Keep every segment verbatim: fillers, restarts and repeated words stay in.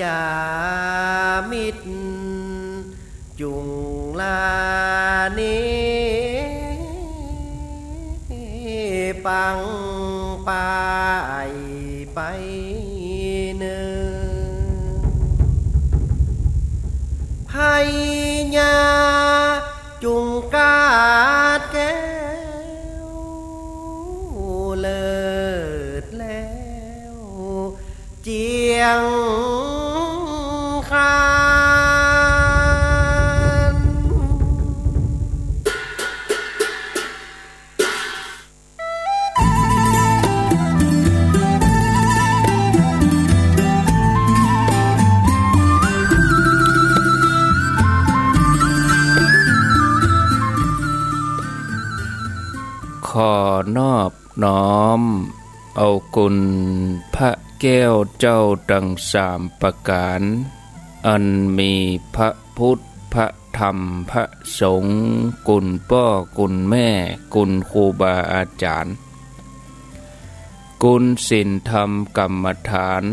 จามิตร จุ่งลานิปังปายไปเนิน พญาจุ่งกาดแก้ว เลิศแล้ว เจียงคาน ขอนอบ น้อมเอาคุณพระแก้วเจ้าตังสามประก๋าน อันมีพระพุทธ พระธรรม พระสงฆ์ คุณป้อ คุณแม่ คุณครูบาอาจ๋ารย์ คุณศีลธรรมกรรมฐาน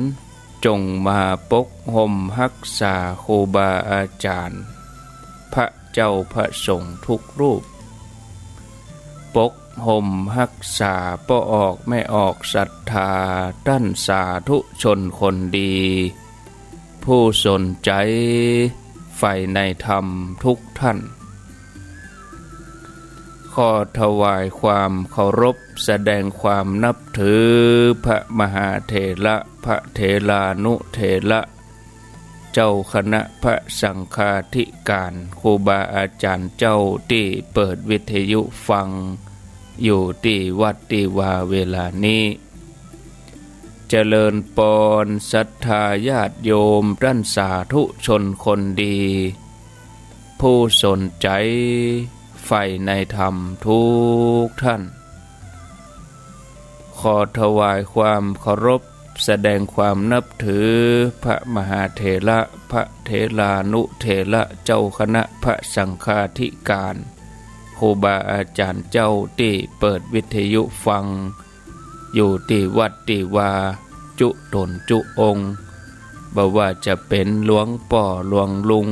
จงมาปกห่มฮักษาครูบาอาจ๋ารย์ พระเจ้าพระสงฆ์ทุกรูป ปกห่มฮักษาป้อออกแม่ออกศรัทธา ต้านสาธุชนคนดี ผู้สนใจ๋ใฝ่ในธรรมทุกท่าน ขอถวายความเคารพ แสดงความนับถือพระมหาเถระ พระเถรานุเถระ เจ้าคณะพระสังฆาธิการ ครูบาอาจ๋ารย์เจ้าตี้เปิดวิทยุฟังอยู่ตี้วัดตี้วาเวลานี้ เจริญปอนศรัทธาญาติโยมต้านสาธุชนคนดี ผู้สนใจ๋ใฝ่ในธรรมทุกท่าน ขอถวายความเคารพ แสดงความนับถือพระมหาเถระ พระเถรานุเถระ เจ้าคณะพระสังฆาธิการ ครูบาอาจ๋ารย์เจ้าตี้เปิดวิทยุฟัง อยู่ตี้วัดตี้วา จุ๊ต๋นจุ๊องค์ บ่ว่าจะเป๋นหลวงป้อหลวงลุง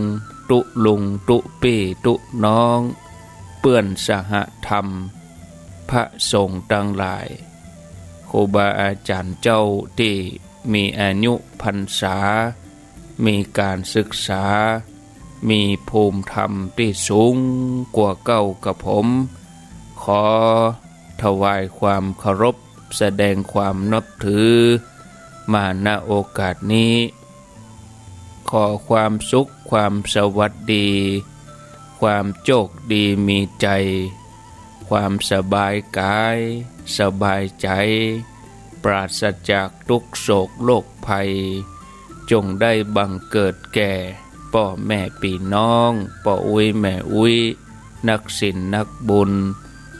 ตุ๊ลุงตุ๊ปี้ตุ๊น้อง เปื้อนสหธรรม พระสงฆ์ตังหลาย ครูบาอาจ๋ารย์เจ้าตี้มีอายุพรรษา มีก๋านศึกษา มีภูมิธรรมตี้สูงกว่าเก๊ากับผม ขอถวายความเคารพ แสดงความนับถือ มา ณ โอกาสนี้ ขอความสุข ความสวัสดี ความโจคดีมีใจ๋ ความสบายก๋าย สบายใจ๋ ปราศจากตุ๊กข์โศกโรคภัย จงได้บังเกิดแก่ป้อแม่ปี้น้อง ป้ออุ๊ยแม่อุ๊ย นักศีลนักบุญ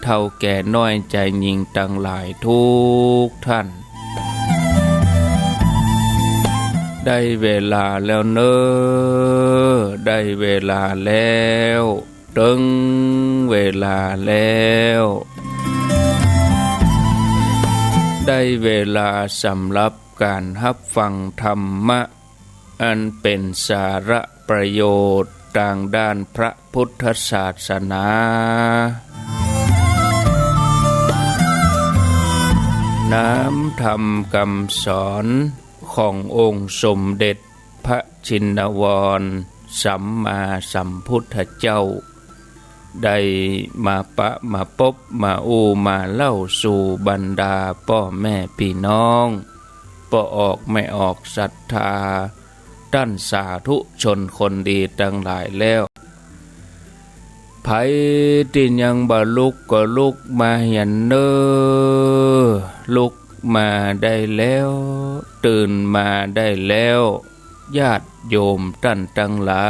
เฒ่าแก่น้อยจายญิงตังหลายทุกท่าน ได้เวลาแล้วเน่อ ได้เวลาแล้ว เถิงเวลาแล้ว ได้เวลาสำหรับก๋านฮับฟังธรรมะ อันเป๋นสาระประโยชน์ตางด้านพระพุทธศาสนา น้ำธรรมกำสอนขององค์สมเด็จพระชินวรสัมมาสัมพุทธเจ้า ได้มาปะมาปบมาอู้มาเล่าสู่บรรดาป้อแม่ปี้น้อง ป้อออกแม่ออกศรัทธา ต้านสาธุชนคนดีตังหลายแล้ว ใผตี้ยังบ่ลุกก็ลุกมาเหียนเน่อ ลุกมาได้แล้ว ตื่นมาได้แล้ว ญาติโยมต้านตังหลา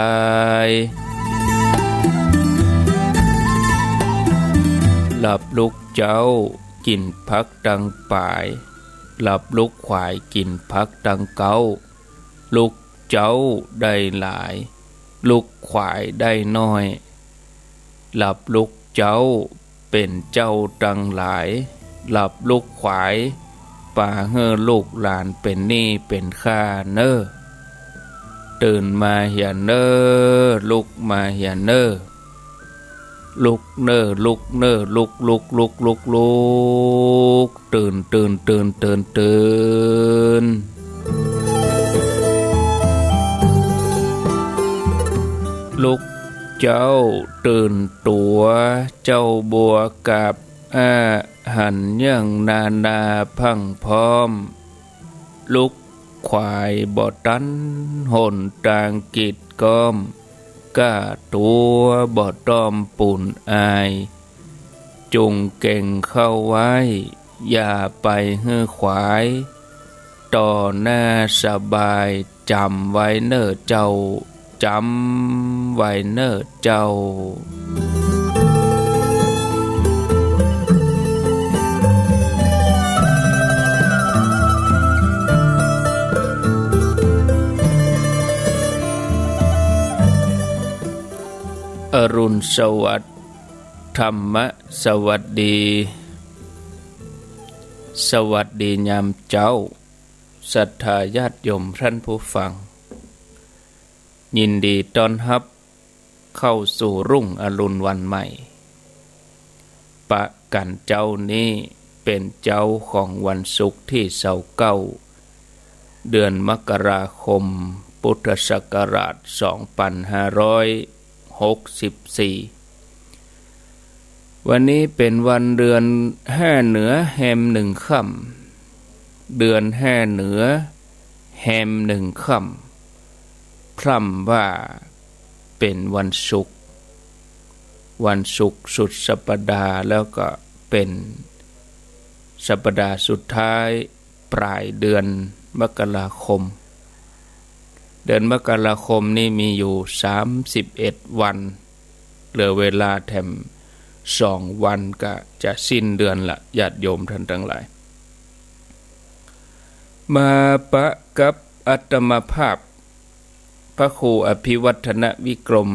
ย หลับลุกเจ๊า กิ๋นผักตังป๋าย หลับลุกขวาย กิ๋นผักตังเก๊า ลุกเจ๊าได้หลาย ลุกขวายได้น้อย หลับลุกเจ๊าเป๋นเจ้าตังหลาย หลับลุกขวาย ปาหื้อลูกหลานเป๋นหนี้เป๋นค่าเน่อ ตื่นมาเหียเน่อ ลุกมาเหียเน่อ ลุกเน่อ ลุกเน่อ ลุก ลุก ลุก ลุก ลุก ตื่น ตื่น ตื่น ตื่น ตื่น ลุกเจ้า ตื่นตั๋ว เจ้าบัวกับ อาหันยังนานาพรั่งพร้อม ลุกขวายบ่ตัน หนตางกิดก้อม ก้าตั๋วบ่ต้องปูนอาย จุ่งเก่งเข้าไว้ อย่าไปหื้อขวาย ต่อหน้าสบาย จ๋ำไว้เน่อเจ้า จ๋ำไว้เน่อเจ้า อรุณสวัสดิ์ ธรรมะสวัสดี สวัสดียามเจ๊า ศรัทธาญาติโยมท่านผู้ฟัง ยินดีต้อนฮับเข้าสู่รุ่งอรุณวันใหม่ ปะกั๋นเจ๊านี้เป๋นเจ๊าของวันศุกร์ตี้ซาวเก้า เดือนมกราคม พุทธศักราชสองปันห้าร้อยหกสิบสี่ วันนี้เป๋นวันเดือนห้าเหนือแฮมหนึ่งค่ำ เดือนห้าเหนือแฮมหนึ่งค่ำ พร่ำว่าเป๋นวันศุกร์ วันศุกร์สุดสัปดาห์ แล้วก็เป๋นสัปดาห์สุดท้ายปลายเดือนมกราคม เดือนมกราคมนี้มีอยู่สามสิบเอ็ดวัน เหลือเวลาแถมสองวันก็จะสิ้นเดือนละ ญาติโยมท่านตังหลาย มาปะกับอาตมาภาพ พระครูอภิวัฒนวิกรม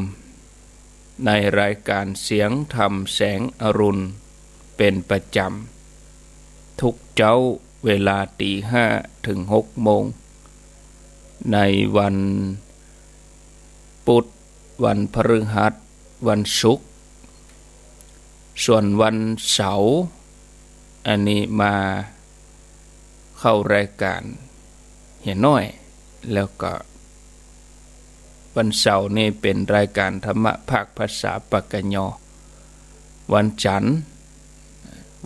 ในรายการเสียงธรรมแสงอรุณเป๋นประจ๋ำ ทุกเจ๊าเวลาตีห้าเถิงหกโมง ในวันปุธ วันพฤหัส วันศุกร์ ส่วนวันเสาร์ อันนี้มาเข้ารายการเหียน้อย แล้วก็วันเสาร์นี่เป๋นรายการธรรมะภาคภาษาปากกะยอ วันจันทร์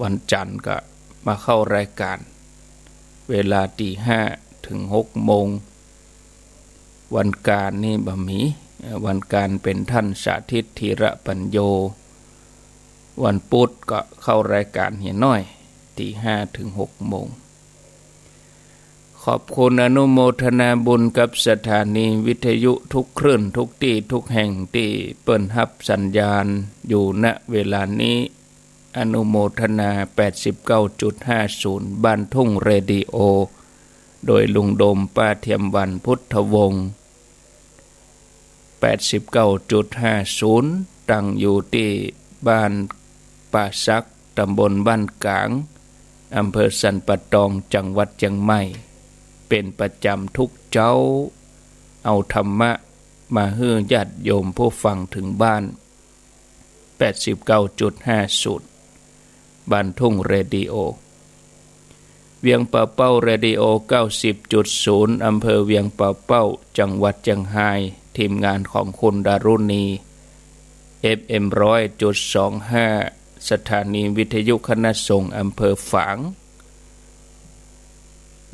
วันจันทร์ก็มาเข้ารายการ เวลาตีห้าเถิงหกโมง วันกาญนี่บ่มี เอ่อ วันกาญเป๋นท่านสาธิต ธีระปัญโญ วันปุธก็เข้ารายการเหียน้อย ตีห้าเถิงหกโมง ขอบคุณอนุโมทนาบุญกับสถานีวิทยุทุกคลื่น ทุกตี้ ทุกแห่งตี้เปิ้นฮับสัญญาณอยู่ ณ เวลานี้ อนุโมทนา แปดสิบเก้าจุดห้าศูนย์ บ้านทุ่งเรดิโอ โดยลุงโดม ป้าเทียมวรรณ พุทธวงศ์ แปดสิบเก้าจุดห้าศูนย์ ตั้งอยู่ตี้บ้านป่าสัก ตำบลบ้านก๋าง อำเภอสันป่าตอง จังหวัดเจียงใหม่ เป๋นประจ๋ำทุกเจ๊า เอาธรรมะมาหื้อญาติโยมผู้ฟังเถิงบ้าน แปดสิบเก้าจุดห้าศูนย์ บ้านทุ่งเรดิโอ เวียงป่าเป้าเรดิโอ เก้าสิบจุดศูนย์ อำเภอเวียงป่าเป้า จังหวัดเจียงฮาย ทีมงานของคุณดารุณี เอฟเอ็ม ร้อยจุดสองห้า สถานีวิทยุคณะสงฆ์อำเภอฝาง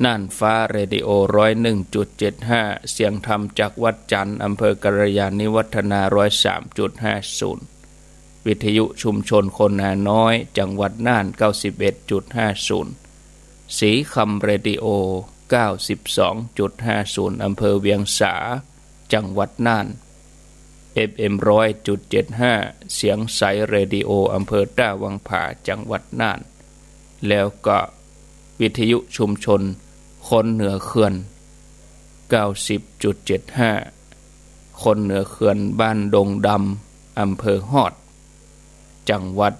น่านฟ้าเรดิโอ ร้อยหนึ่งจุดเจ็ดห้า เสียงธรรมจากวัดจันทน์ อำเภอกัลยาณิวัฒนา ร้อยสามจุดห้าศูนย์ วิทยุชุมชนคนนาน้อย จังหวัดน่าน เก้าสิบเอ็ดจุดห้าศูนย์ สีคำเรดิโอ เก้าสิบสองจุดห้าศูนย์ อำเภอเวียงสา จังหวัดน่าน เอฟเอ็ม ร้อยจุดเจ็ดห้า เสียงใสเรดิโอ อำเภอต้าวังผา จังหวัดน่าน แล้วก็วิทยุชุมชนคนเหนือเขื่อน เก้าสิบจุดเจ็ดห้า คนเหนือเขื่อนบ้านดงดำ อำเภอฮอด จังหวัด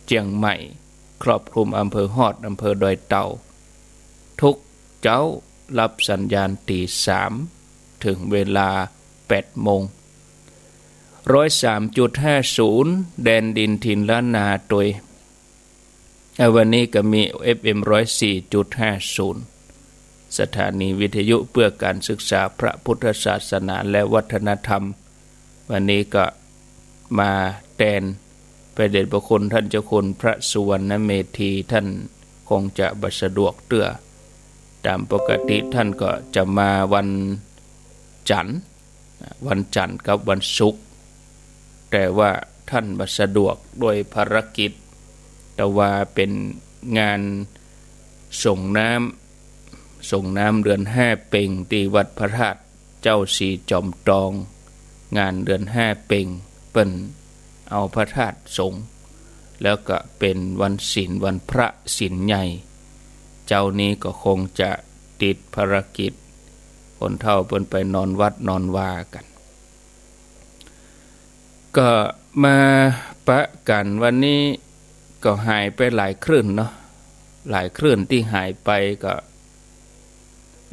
เจียงใหม่ ครอบคลุมอำเภอฮอด อำเภอดอยเต่า ทุกเจ๊าฮับสัญญาณตีสาม เถิงเวลาแปดโมง ร้อยสามจุดห้าศูนย์ แดนดินถิ่นล้านนาตวย อ่ะ วันนี้ก็มี เอฟเอ็ม ร้อยสี่จุดห้าศูนย์ สถานีวิทยุเพื่อการศึกษาพระพุทธศาสนาและวัฒนธรรม วันนี้ก็มาแตนพระเดชพระคุณท่านเจ้าคุณพระสุวรรณเมธี ท่านคงจะบ่สะดวกเตื้อ ต๋ามปกติท่านก็จะมาวันจันทร์ วันจันทร์กับวันศุกร์ แต่ว่าท่านบ่สะดวกด้วยภารกิจ แต่ว่าเป๋นงานสรงน้ำ สรงน้ำเดือนห้าเป็งตี้วัดพระธาตุเจ้าศรีจอมตอง งานเดือนห้าเป็ง เปิ้นเอาพระธาตุสรง แล้วก็เป๋นวันศีล วันพระศีลใหญ่ เจ๊านี้ก็คงจะติดภารกิจ คนเฒ่าเปิ้นไปนอนวัดนอนวากั๋น ก็มาปะกั๋นวันนี้ก็หายไปหลายคลื่นเนาะ หลายคลื่นตี้หายไปก็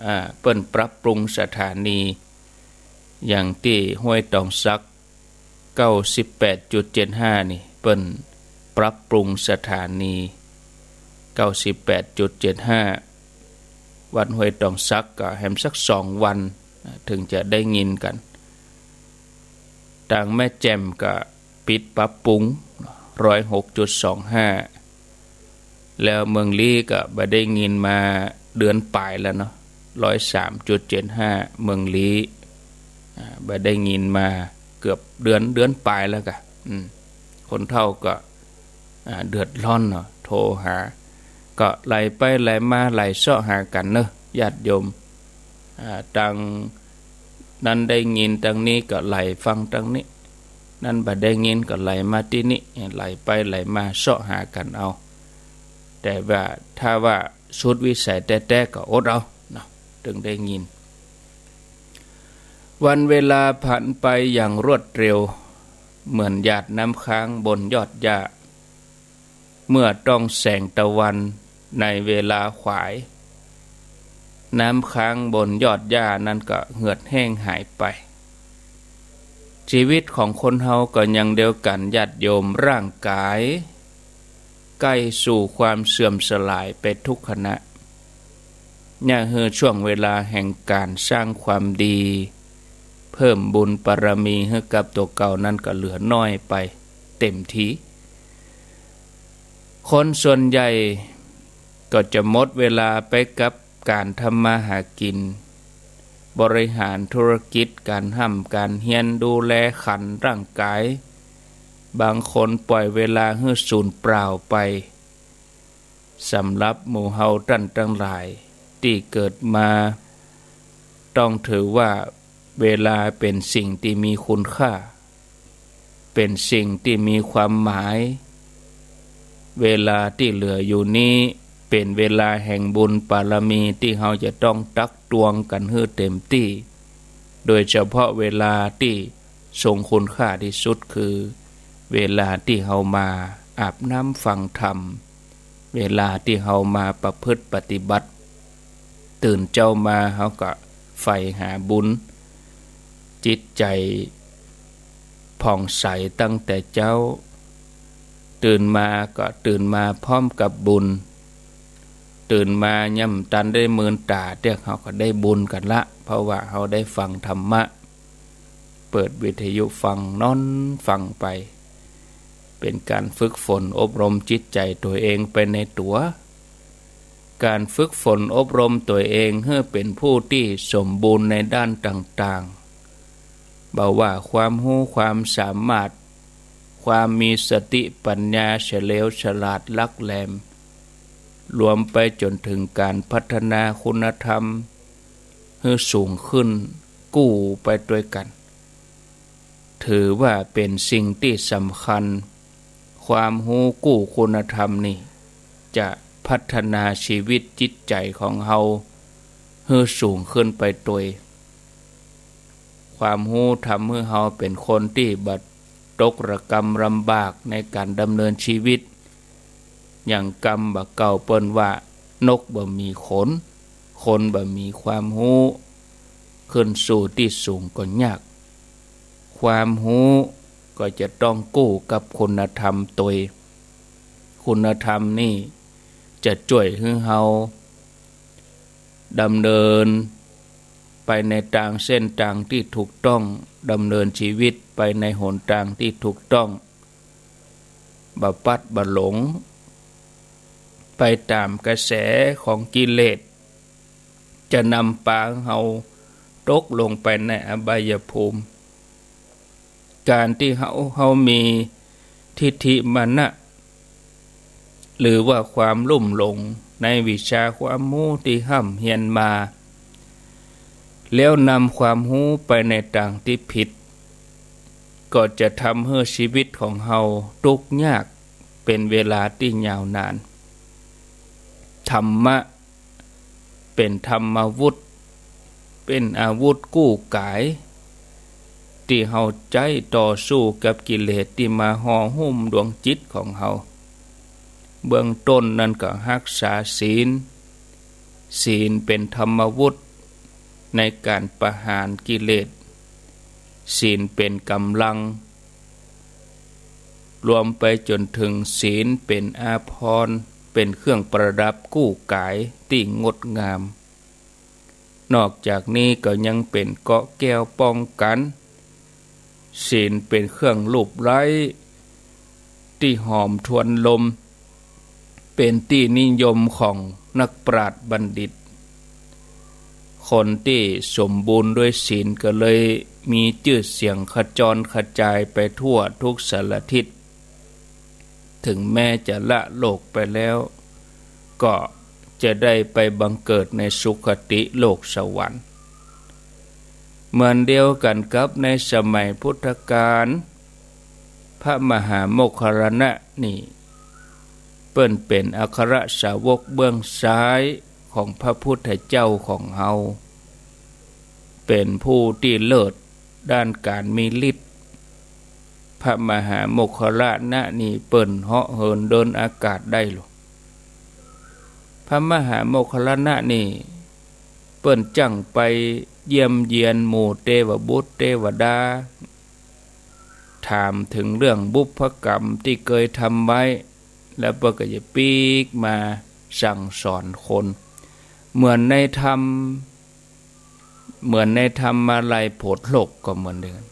อ่า เปิ้นปรับปรุงสถานี อย่างตี้ห้วยตองสัก เก้าสิบแปดจุดเจ็ดห้า นี่ เปิ้นปรับปรุงสถานี เก้าสิบแปดจุดเจ็ดห้า วัดห้วยตองสัก ก็แหมสักสองวัน เถิงจะได้ยินกั๋น ตางแม่แจ่มก็ปิดปรับปรุง ร้อยหกจุดสองห้า แล้วเมืองลี้ก็บ่ได้ยินมาเดือนป๋ายแล้วเนาะ ร้อยสามจุดเจ็ดห้า เมืองลี้ อ่า บ่ได้ยินมาเกือบเดือน เดือนป๋ายแล้วกะ อืม คนเฒ่าก็ อ่า เดือดร้อนเนาะ โทรหา ก็ไหลไปไหลมา ไหลเซาะหากั๋นเนาะ ญาติโยม อ่า ตางนั้นได้ยินตางนี้ก็ไหลฟังตางนี้ นั้นบ่ได้ยินก็ไหลมาตี้นี่ ไหลไปไหลมาเซาะหากั๋นเอา แต่ว่าถ้าว่าสุดวิสัยแต๊ๆ ก็อดเอาเนาะ เถิงได้ยิน วันเวลาผ่านไปอย่างรวดเร็ว เหมือนหยาดน้ำค้างบนยอดหญ้า เมื่อต้องแสงตะวันในเวลาขวาย น้ำค้างบนยอดหญ้านั้นก็เหือดแห้งหายไป ชีวิตของคนเฮาก็อย่างเดียวกั๋น ญาติโยม ร่างกายใก้สู่ความเสื่อมสลายไปทุกขณะ เยียะหื้อช่วงเวลาแห่งก๋านสร้างความดี เพิ่มบุญบารมีหื้อกับตั๋วเก่านั้นก็เหลือน้อยไปเต็มที คนส่วนใหญ่ก็จะหมดเวลาไปกับก๋านทำมาหากิ๋น บริหารธุรกิจ ก๋านฮ่ำก๋านเฮียน ดูแลขันร่างกาย บางคนปล่อยเวลาหื้อสูญเปล่าไป สำหรับหมู่เฮาต้านตังหลายตี้เกิดมา ต้องถือว่าเวลาเป๋นสิ่งตี้มีคุณค่า เป๋นสิ่งตี้มีความหมาย เวลาตี้เหลืออยู่นี้เป๋นเวลาแห่งบุญบารมีตี้เฮาจะต้องตักตวงกั๋นหื้อเต็มตี้ โดยเฉพาะเวลาตี้ทรงคุณค่าตี้สุดคือเวลาตี้เฮามาอาบน้ำฟังธรรม เวลาตี้เฮามาประพฤติปฏิบัติ ตื่นเจ๊ามาเฮาก็ใฝ่หาบุญ จิตใจ๋ผ่องใสตั้งแต่เจ๊า ตื่นมาก็ตื่นมาพร้อมกับบุญ ตื่นมายังบ่ตันได้มืนต๋าเตื้อ เฮาก็ได้บุญกั๋นละ เพราะว่าเฮาได้ฟังธรรมะ เปิดวิทยุฟัง นอนฟังไป เป๋นก๋านฝึกฝนอบรมจิตใจ๋ตั๋วเองไปในตั๋ว ก๋านฝึกฝนอบรมตั๋วเองหื้อเป๋นผู้ตี้สมบูรณ์ในด้านต่างๆ บ่ว่าความฮู้ความสามารถ ความมีสติปัญญาเฉลียวฉลาดหลักแหลม รวมไปจ๋นเถิงก๋านพัฒนาคุณธรรมหื้อสูงขึ้นกู้ไปตวยกั๋น ถือว่าเป๋นสิ่งตี้สำคัญ ความฮู้กู้คุณธรรมนี่จะพัฒนาชีวิตจิตใจ๋ของเฮาหื้อสูงขึ้นไปตวย ความฮู้ทำหื้อเฮาเป๋นคนตี้บ่ตกระกำลำบากในก๋านดำเนินชีวิต อย่างกำบ่าเก่าเปิ้นว่า นกบ่มีขน คนบ่มีความฮู้ ขึ้นสู่ตี้สูงก็ยาก ความฮู้ก็จะต้องกู้กับคุณธรรมตวย คุณธรรมนี่จะจ้วยหื้อเฮาดำเนินไปในตางเส้นตางตี้ถูกต้อง ดำเนินชีวิตไปในหนตางตี้ถูกต้อง บ่ปัดบ่หลงไปต๋ามกระแสของกิเลส จะนำปาหื้อเฮาตกลงไปในอบายภูมิ ก๋านตี้เฮา เฮามีทิฏฐิมานะ หรือว่าความลุ่มหลงในวิชาความฮู้ตี้ฮ่ำเฮียนมา แล้วนำความฮู้ไปในตางตี้ผิด ก็จะทำหื้อชีวิตของเฮาตุ๊กยากเป๋นเวลาตี้ยาวนาน ธรรมะ เป๋นธรรมาวุธ เป๋นอาวุธกู้ก๋าย ตี้เฮาใจ๊ต่อสู้กับกิเลสตี้มาห่อหุ้มดวงจิตของเฮา เบื้องต้นนั้นก็ฮักษาศีล ศีลเป๋นธรรมาวุธในก๋านประหารกิเลส ศีลเป๋นก๋ำลัง รวมไปจ๋นเถิงศีลเป๋นอาภรณ์ เป๋นเครื่องประดับกู้ก๋ายตี้งดงาม นอกจากนี้ก็ยังเป๋นเกราะแก้วป้องกั๋น ศีลเป๋นเครื่องลูบไล้ตี้หอมทวนลม เป๋นตี้นิยมของนักปราชญ์บัณฑิต คนตี้สมบูรณ์ด้วยศีลก็เลยมีจื้อเสียงขจรขจายไปทั่วทุกสารทิศ เถิงแม้จะละโลกไปแล้ว ก็จะได้ไปบังเกิดในสุคติโลกสวรรค์ เหมือนเดียวกั๋นกับในสมัยพุทธกาล พระมหาโมคคัลลานะนี่ เปิ้นเป๋นอัครสาวกเบื้องซ้ายของพระพุทธเจ้าของเฮา เป๋นผู้ตี้เลิศด้านก๋านมีฤทธิ์ พระมหาโมคคัลลานะนี่เปิ้นเหาะเหินเดินอากาศได้ลอ พระมหาโมคคัลลานะนี่ เปิ้นจั้งไปเยี่ยมเยียนหมู่เตวบุตรเตวดา ถามเถิงเรื่องบุพกรรมตี้เกยทำไว้ แล้วเปิ้นก็จะปิ๊กมาสั่งสอนคน เหมือนในธรรม เหมือนในธรรมาลัยโผตโลกก็เหมือนเดียวกั๋น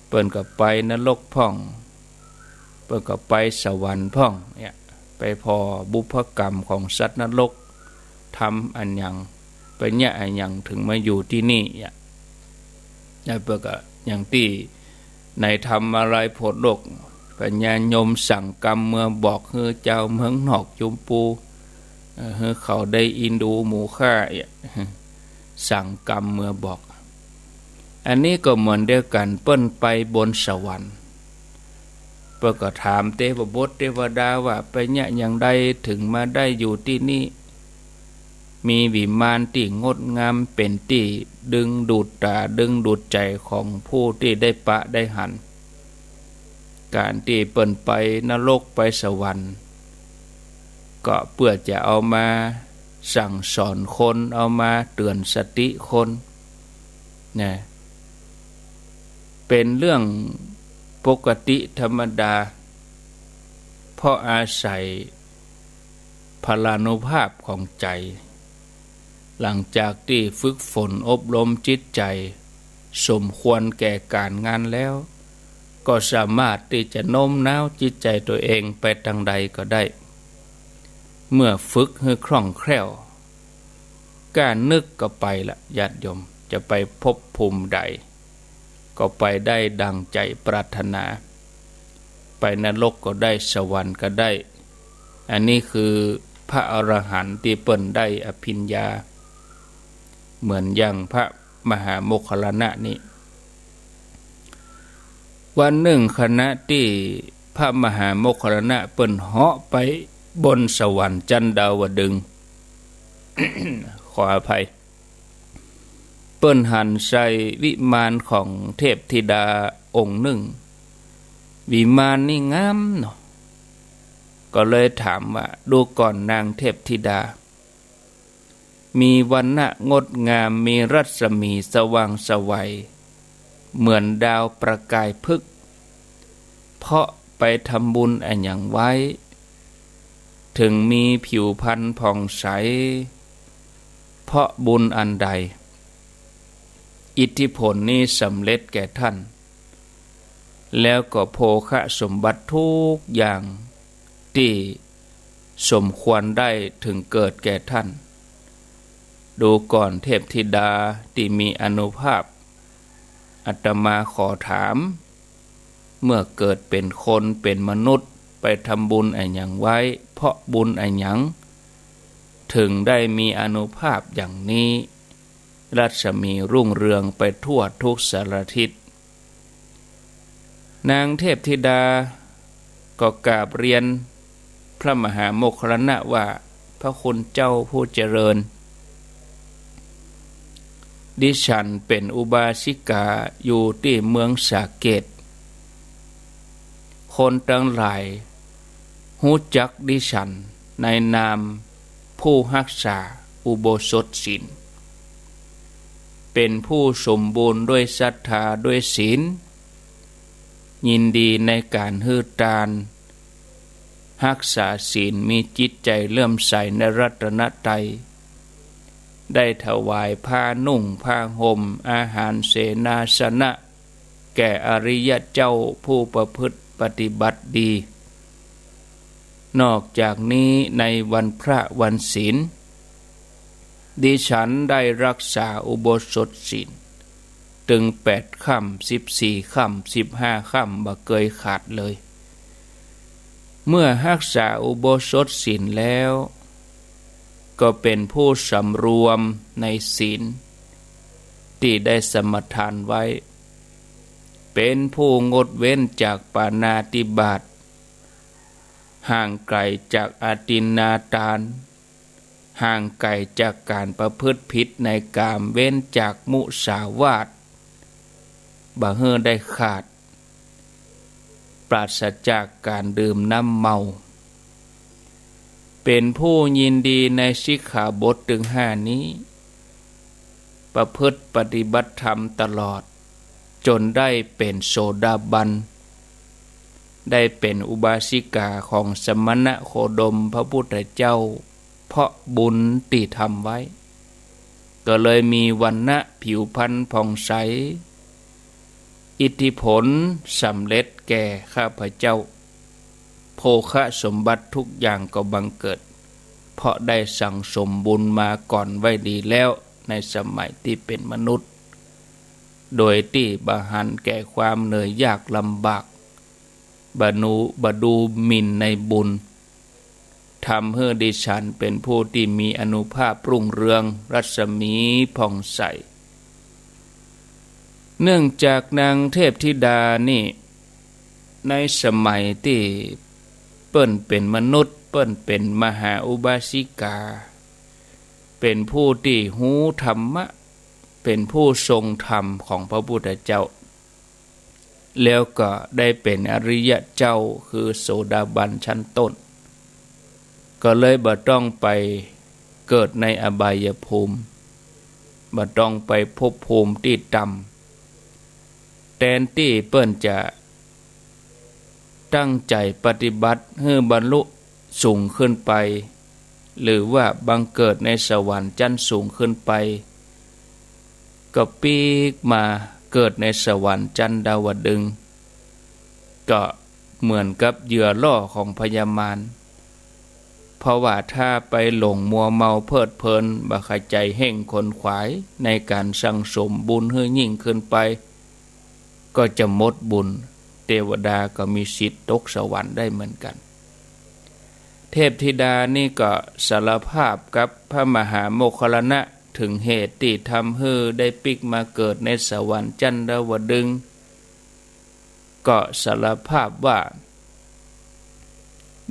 เปิ้นก็ไปนรกพ่อง เปิ้นก็ไปสวรรค์พ่อง เนี่ย ไปผ่อบุพกรรมของสัตว์นรก ทำอะหยัง ไปเยียะอะหยังเถิงมาอยู่ตี้นี่ เนี่ย แล้วเปิ้นก็อย่างตี้ในธรรมาลัยโผตโลก พญายมสั่งกรรมเมือบอกหื้อจาวเมืองนอกจุมปู เอ่อ หื้อเขาได้อินดูหมู่ข้า เนี่ย สั่งกรรมเมือบอก อันนี้ก็เหมือนเดียวกั๋น เปิ้นไปบนสวรรค์ เปิ้นก็ถามเตวบุตรเตวดาว่า ไปเยียะอย่างใดเถิงมาได้อยู่ตี้นี่ มีวิมานตี้งดงามเป๋นตี้ดึงดูดต๋าดึงดูดใจ๋ของผู้ตี้ได้ปะได้หัน ก๋านตี้เปิ้นไปนรกไปสวรรค์ ก็เปื้อจะเอามาสั่งสอนคน เอามาเตื๋อนสติคน นะ เป๋นเรื่องปกติธรรมดา เพราะอาศัยพลานุภาพของใจ๋ หลังจากตี้ฝึกฝนอบรมจิตใจ๋สมควรแก่ก๋านงานแล้ว ก็สามารถตี้จะโน้มน้าวจิตใจ๋ตั๋วเองไปตางใดก็ได้ เมื่อฝึกหื้อคล่องแคล่ว ก้านึกก็ไปละ ญาติโยม จะไปภพภูมิใด ก็ไปได้ดังใจ๋ปรารถนา ไปนรกก็ได้ สวรรค์ก็ได้ อันนี้คือพระอรหันต์ตี้เปิ้นได้อภิญญา เหมือนอย่างพระมหาโมคคัลลานะนี่ วันนึ่งขณะตี้พระมหาโมคคัลลานะเปิ้นเหาะไปบนสวรรค์จั๊นดาวดึงส์ ขออภัย เปิ้นหันใส่วิมานของเทพธิดาองค์นึ่ง วิมานนี่งามเนาะ ก็เลยถามว่า ดูก่อนนางเทพธิดา มีวรรณะงดงาม มีรัศมีสว่างไสว เหมือนดาวประกายพฤกษ์ เพราะไปทำบุญอะหยังไว้ ถึงมีผิวพรรณผ่องใส เพราะบุญอันใด อิทธิผลนี้สำเร็จแก่ท่าน แล้วก็โภคสมบัติทุกอย่างตี้สมควรได้ ถึงเกิดแก่ท่าน ดูก่อนเทพธิดาตี้มีอานุภาพ อาตมาขอถาม เมื่อเกิดเป๋นคนเป๋นมนุษย์ ไปทำบุญอะหยังไว้ เพราะบุญอะหยัง ถึงได้มีอานุภาพอย่างนี้ รัศมีรุ่งเรืองไปทั่วทุกสารทิศ นางเทพธิดาก็กราบเรียนพระมหาโมคคัลลานะว่า พระคุณเจ้าผู้เจริญ ดิฉันเป๋นอุบาสิกาอยู่ตี้เมืองสาเกต คนตังหลายฮู้จักดิฉันในนามผู้ฮักษาอุโบสถศีล เป๋นผู้สมบูรณ์ด้วยศรัทธาด้วยศีล ยินดีในก๋านหื้อตาน ฮักษาศีล มีจิตใจ๋เลื่อมใสในรัตนตรัย ได้ถวายผ้านุ่งผ้าห่ม อาหารเสนาสนะ แก่อริยะเจ้าผู้ประพฤติปฏิบัติดี นอกจากนี้ในวันพระวันศีล ดิฉันได้ฮักษาอุโบสถศีล ตึงแปดค่ำ สิบสี่ค่ำ สิบห้าค่ำ บ่เกยขาดเลย เมื่อฮักษาอุโบสถศีลแล้ว ก็เป๋นผู้สำรวมในศีลตี้ได้สมาทานไว้ เป๋นผู้งดเว้นจากปาณาติบาต ห่างไก๋จากอาทินนาทาน ห่างไก๋จากก๋านประพฤติผิดในกาม เว้นจากมุสาวาท บ่หื้อได้ขาด ปราศจากก๋านดื่มน้ำเมา เป๋นผู้ยินดีในสิกขาบทตึงห้านี้ ประพฤติปฏิบัติธรรมตลอด จ๋นได้เป๋นโสดาบัน ได้เป๋นอุบาสิกาของสมณะโคดมพระพุทธเจ้า เพราะบุญตี้ทำไว้ ก็เลยมีวรรณะผิวพรรณผ่องใส อิทธิผลสำเร็จแก่ข้าพเจ้า โภคสมบัติทุกอย่างก็บังเกิด เพราะได้สั่งสมบุญมาก่อนไว้ดีแล้ว ในสมัยตี้เป๋นมนุษย์ โดยตี้บ่หันแก่ความเหนื่อยยากลำบาก บ่ดู บ่ดูหมิ่นในบุญ ทำหื้อดิฉันเป๋นผู้ตี้มีอานุภาพรุ่งเรือง รัศมีผ่องใส เนื่องจากนางเทพธิดานี่ ในสมัยตี้เปิ้นเป๋นมนุษย์ เปิ้นเป๋นมหาอุบาสิกา เป๋นผู้ตี้ฮู้ธรรมะ เป๋นผู้ทรงธรรมของพระพุทธเจ้า แล้วก็ได้เป๋นอริยะเจ้า คือโสดาบันชั้นต้น ก็เลยบ่ต้องไปเกิดในอบายภูมิ บ่ต้องไปภพภูมิตี้ต่ำ แตนตี้เปิ้นจะตั้งใจ๋ปฏิบัติหื้อบรรลุสูงขึ้นไป หรือว่าบังเกิดในสวรรค์ชั้นสูงขึ้นไป ก็ปิ๊กมาเกิดในสวรรค์ชั้นดาวดึงส์ ก็เหมือนกับเหยื่อล่อของพญามาร เพราะว่าถ้าไปหลงมัวเมาเพลิดเพลิน บ่ใค่ใจ๋เฮ่งขนขวายในก๋านสั่งสมบุญหื้อยิ่งขึ้นไป ก็จะหมดบุญ เตวดาก็มีสิทธิ์ตกสวรรค์ได้เหมือนกั๋น เทพธิดานี่ก็สารภาพกับพระมหาโมคคัลลานะ เถิงเหตุตี้ทำหื้อได้ปิ๊กมาเกิดในสวรรค์ชั้นดาวดึงส์ ก็สารภาพว่า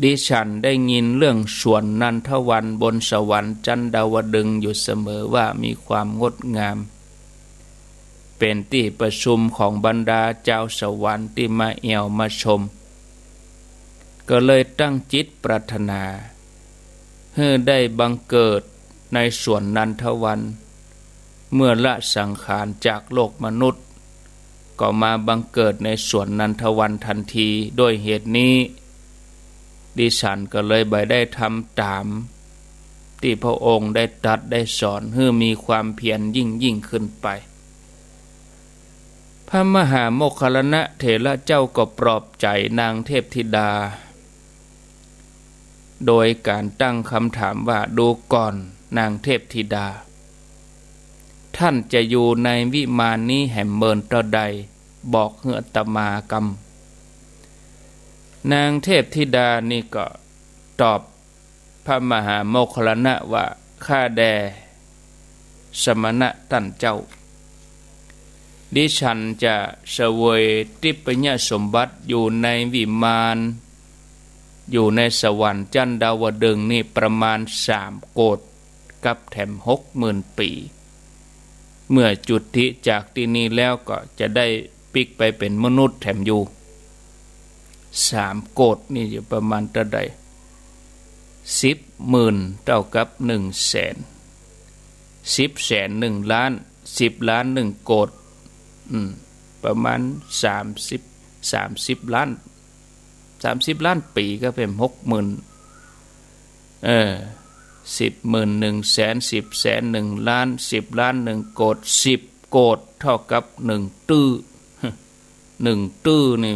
ดิฉันได้ยินเรื่องสวนนันทวันบนสวรรค์ชั้นดาวดึงส์อยู่เสมอว่ามีความงดงาม เป๋นตี้ประชุมของบรรดาจาวสวรรค์ตี้มาแอ่วมาชม ก็เลยตั้งจิตปรารถนา หื้อได้บังเกิด ในสวนนันทวัน เมื่อละสังขารจากโลกมนุษย์ ก็มาบังเกิดในสวนนันทวันทันที ด้วยเหตุนี้ ดิฉันก็เลยบ่ได้ทำต๋ามตี้พระองค์ได้ตรัสได้สอน หื้อมีความเพียรยิ่งๆ ขึ้นไป พระมหาโมคคัลลานะเถระเจ้าก็ปลอบใจ๋นางเทพธิดา โดยการตั้งคำถามว่า ดูก่อนนางเทพธิดา ท่านจะอยู่ในวิมานนี้แหมเมินเต้าใด บอกหื้ออาตมากำ นางเทพธิดานี่ก็ตอบพระมหาโมคคัลลานะว่า ข้าแด่สมณะต้านเจ้า ดิฉันจะเสวยทิพยสมบัติอยู่ในวิมาน อยู่ในสวรรค์จั้นดาวดึงส์นี่ประมาณสามโกฏกับแถมหกหมื่นปี๋ เมื่อจุติจากตี้นี่แล้วก็จะได้ปิ๊กไปเป๋นมนุษย์แถมอยู่ สามโกฏนี่อยู่ประมาณเต้าใด สิบหมื่นเต้ากับหนึ่งแสน สิบแสนหนึ่งล้าน สิบล้านหนึ่งโกฏ อืม ประมาณสามสิบ สามสิบล้าน สามสิบล้านปี๋ก็เป๋นหกหมื่น เออ สิบหมื่น หนึ่งแสน สิบแสน หนึ่งล้าน สิบล้านหนึ่งโกฏ สิบโกฏเต้ากับหนึ่งตื้อ หนึ่งตื้อนี่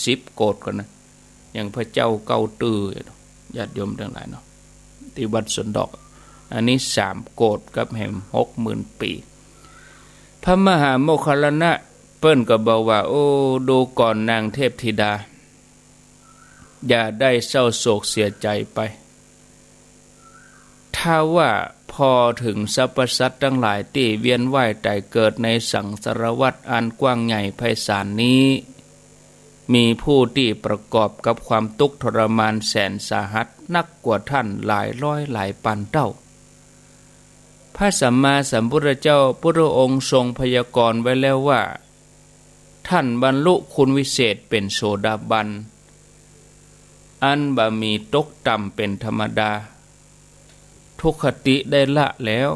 สิบโกฏก่อนนะ อย่างพระเจ้าเก้าตื้อ ญาติโยมตังหลายเนาะ ตี้วัดสวนดอก อันนี้สามโกฏกับแหมหกหมื่นปี๋ พระมหาโมคคัลลานะเปิ้นก็บอกว่า โอ้ ดูก่อนนางเทพธิดา อย่าได้เศร้าโศกเสียใจ๋ไป ถ้าว่าผ่อเถิงสรรพสัตว์ตังหลายตี้เวียนว่ายต๋ายเกิดในสังสารวัฏอันกว้างใหญ่ไพศาลนี้ มีผู้ตี้ประกอบกับความตุ๊กข์ทรมานแสนสาหัสนักกว่าท่านหลายร้อยหลายปันเต้า พระสัมมาสัมพุทธเจ้าพุทธองค์ทรงพยากรณ์ไว้แล้วว่า ท่านบรรลุคุณวิเศษเป๋นโสดาบัน อันบ่มีตกต่ำเป๋นธรรมดา ทุกขติได้ละแล้ว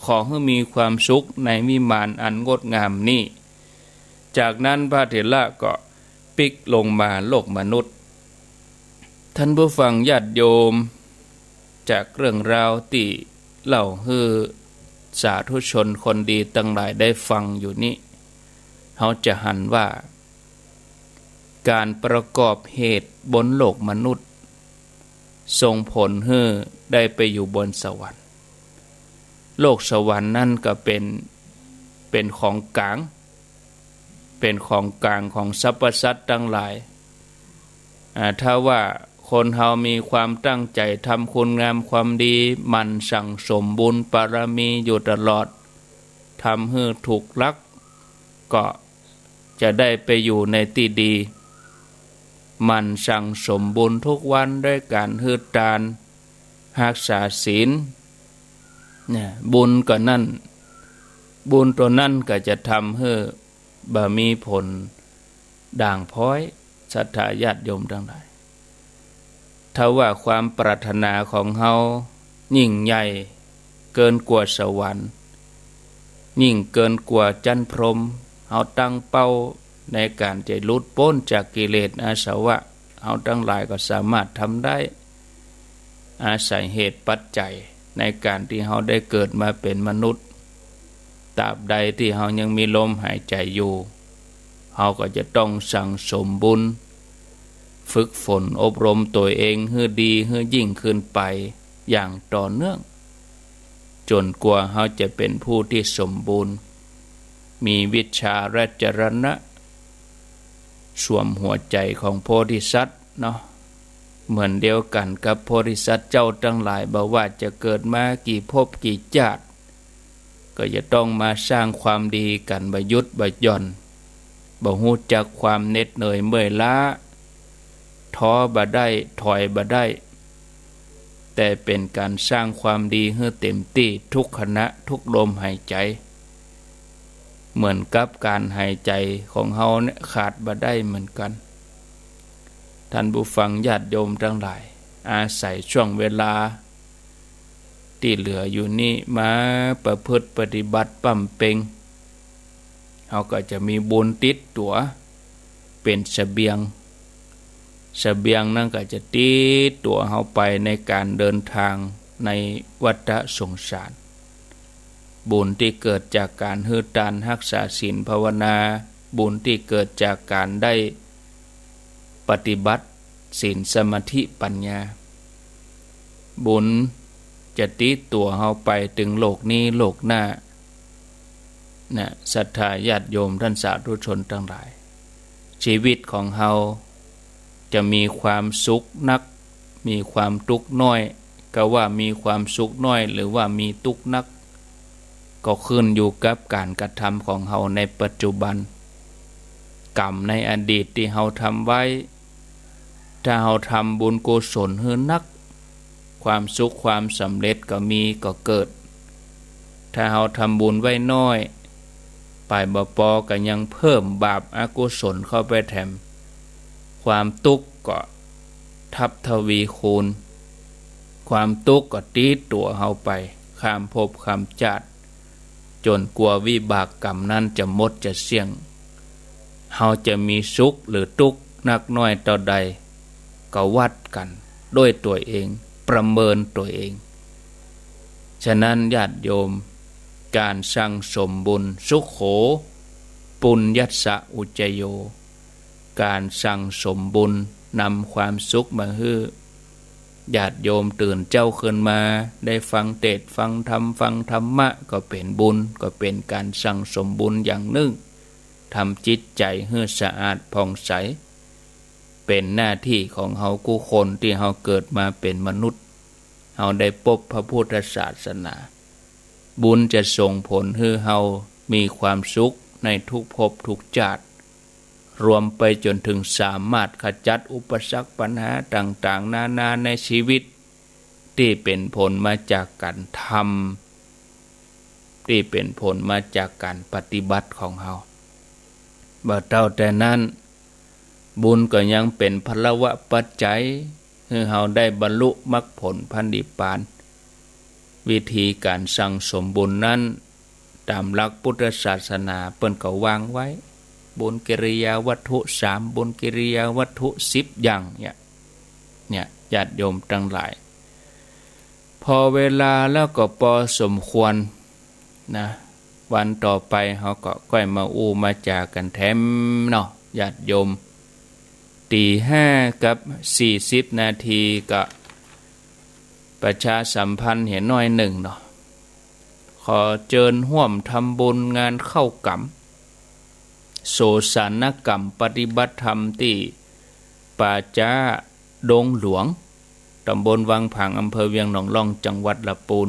ขอหื้อมีความสุขในวิมานอันงดงามนี้ จากนั้นพระเถระก็ปิ๊กลงมาโลกมนุษย์ ท่านผู้ฟังญาติโยม จากเรื่องราวตี้เล่าหื้อสาธุชนคนดีตังหลายได้ฟังอยู่นี้ เฮาจะหันว่า ก๋านประกอบเหตุบนโลกมนุษย์ ส่งผลหื้อได้ไปอยู่บนสวรรค์ โลกสวรรค์นั้นก็เป๋น เป๋นของก๋าง เป๋นของก๋างของสรรพสัตว์ตังหลาย อ่า ถ้าว่าคนเฮามีความตั้งใจ๋ทำคุณงามความดี หมั่นสั่งสมบุญบารมีอยู่ตลอด ทำหื้อถูกหลัก ก็จะได้ไปอยู่ในตี้ดี หมั่นสั่งสมบุญทุกวันด้วยก๋านหื้อตาน ฮักษาศีล เนี่ย บุญก็นั้น บุญตั๋วนั้นก็จะทำหื้อบ่มีผลด่างพร้อย ศรัทธาญาติโยมตังหลาย ถ้าว่าความปรารถนาของเฮายิ่งใหญ่เกินกว่าสวรรค์ ยิ่งเกินกว่าจั๊นพรหม เฮาตั้งเป้าในก๋านจะหลุดป๊นจากกิเลสอาสวะ เฮาตังหลายก็สามารถทำได้ อาศัยเหตุปัจจัยในก๋านตี้เฮาได้เกิดมาเป๋นมนุษย์ ตราบใดตี้เฮายังมีลมหายใจ๋อยู่ เฮาก็จะต้องสั่งสมบุญ ฝึกฝนอบรมตั๋วเองหื้อดีหื้อยิ่งขึ้นไปอย่างต่อเนื่อง จ๋นกว่าเฮาจะเป๋นผู้ตี้สมบูรณ์ มีวิชชาและจรณะ สวมหัวใจ๋ของโพธิสัตว์เนาะ เหมือนเดียวกั๋นกับโพธิสัตว์เจ้าตังหลาย บ่ว่าจะเกิดมากี่ภพกี่จาติ ก็จะต้องมาสร้างความดีกั๋นบ่หยุดบ่หย่อน บ่ฮู้จักความเหน็ดเหนื่อยเมื่อยล้า ท้อบ่ได้ ถอยบ่ได้ แต่เป๋นก๋านสร้างความดีหื้อเต๋มตี้ทุกขณะทุกลมหายใจ๋ เหมือนกับก๋านหายใจ๋ของเฮาเนี่ยขาดบ่ได้เหมือนกั๋น ท่านผู้ฟังญาติโยมตังหลาย อาศัยช่วงเวลา ตี้เหลืออยู่นี้มาประพฤติปฏิบัติบำเพ็ง เฮาก็จะมีบุญติดตั๋วเป๋นเสบียง เสบียงนั้นก็จะติดตั๋วเฮาไปในก๋านเดินตางในวัฏสงสาร บุญตี้เกิดจากก๋านหื้อตาน ฮักษาศีล ภาวนา บุญตี้เกิดจากก๋านได้ปฏิบัติศีล สมาธิ ปัญญา บุญจะติดตั๋วเฮาไปเถิงโลกนี้โลกหน้า นะ ศรัทธาญาติโยมต้านสาธุชนตังหลาย ชีวิตของเฮาจะมีความสุขนัก มีความตุ๊กข์น้อย กาว่ามีความสุขน้อยหรือว่ามีตุ๊กข์นัก ก็ขึ้นอยู่กับก๋านกระทำของเฮาในปัจจุบัน กรรมในอดีตตี้เฮาทำไว้ ถ้าเฮาทำบุญกุศลหื้อนัก ความสุขความสำเร็จก็มีก็เกิด ถ้าเฮาทำบุญไว้น้อย ไปบ่ปอก็ยังเพิ่มบาปอกุศลเข้าไปแถม ความตุ๊กข์ก็ทับทวีคูณ ความตุ๊กข์ก็ติดตั๋วเฮาไปข้ามภพข้ามจาติ จ๋นกว่าวิบากกรรมนั้นจะหมดจะเสี้ยง เฮาจะมีสุขหรือตุ๊กข์นักน้อยเต้าใด ก็วัดกั๋นด้วยตั๋วเอง ประเมินตั๋วเอง ฉะนั้นญาติโยม ก๋านสั่งสมบุญ สุโข ปุญญัสสะอุจจโย ก๋านสั่งสมบุญนำความสุขมาหื้อ ญาติโยมตื่นเจ๊าขึ้นมา ได้ฟังเตสน์ฟังธรรม ฟังธรรมะ ก็เป๋นบุญ ก็เป๋นก๋านสั่งสมบุญอย่างนึ่ง ทำจิตใจ๋หื้อสะอาดผ่องใส เป๋นหน้าตี้ของเฮากู้คนตี้เฮาเกิดมาเป๋นมนุษย์ เฮาได้ปบพระพุทธศาสนา บุญจะส่งผลหื้อเฮามีความสุขในทุกภพทุกจาติ รวมไปจ๋นเถิงสามารถขจัดอุปสรรคปัญหาต่างๆ นานาในชีวิต ตี้เป๋นผลมาจากก๋านทำ ตี้เป๋นผลมาจากก๋านปฏิบัติของเฮา บ่เต้าแต่นั้น บุญก็ยังเป๋นพลวปัจจัย หื้อเฮาได้บรรลุมรรคผลพระนิพพาน วิธีก๋านสั่งสมบุญนั้น ต๋ามหลักพุทธศาสนาเปิ้นก็วางไว้ บุญกิริยาวัตถุสาม บุญกิริยาวัตถุสิบอย่างเนี่ย เนี่ย ญาติโยมตังหลาย พอเวลาแล้วก็ปอสมควรนะ วันต่อไปเฮาก็ก้อยมาอู้มาจ๋ากั๋นแถมเนาะ ญาติโยม ตี๋ห้ากับสี่สิบนาทีก็ประชาสัมพันธ์เหียน้อยนึ่งเนาะ ขอเจิญฮ่วมทำบุญงานเข้ากรรม โสสานกรรมปฏิบัติธรรมตี้ป่าจ๊าดงหลวง ต๋ำบลวังผาง อำเภอเวียงหนองล่อง จังหวัดละปูน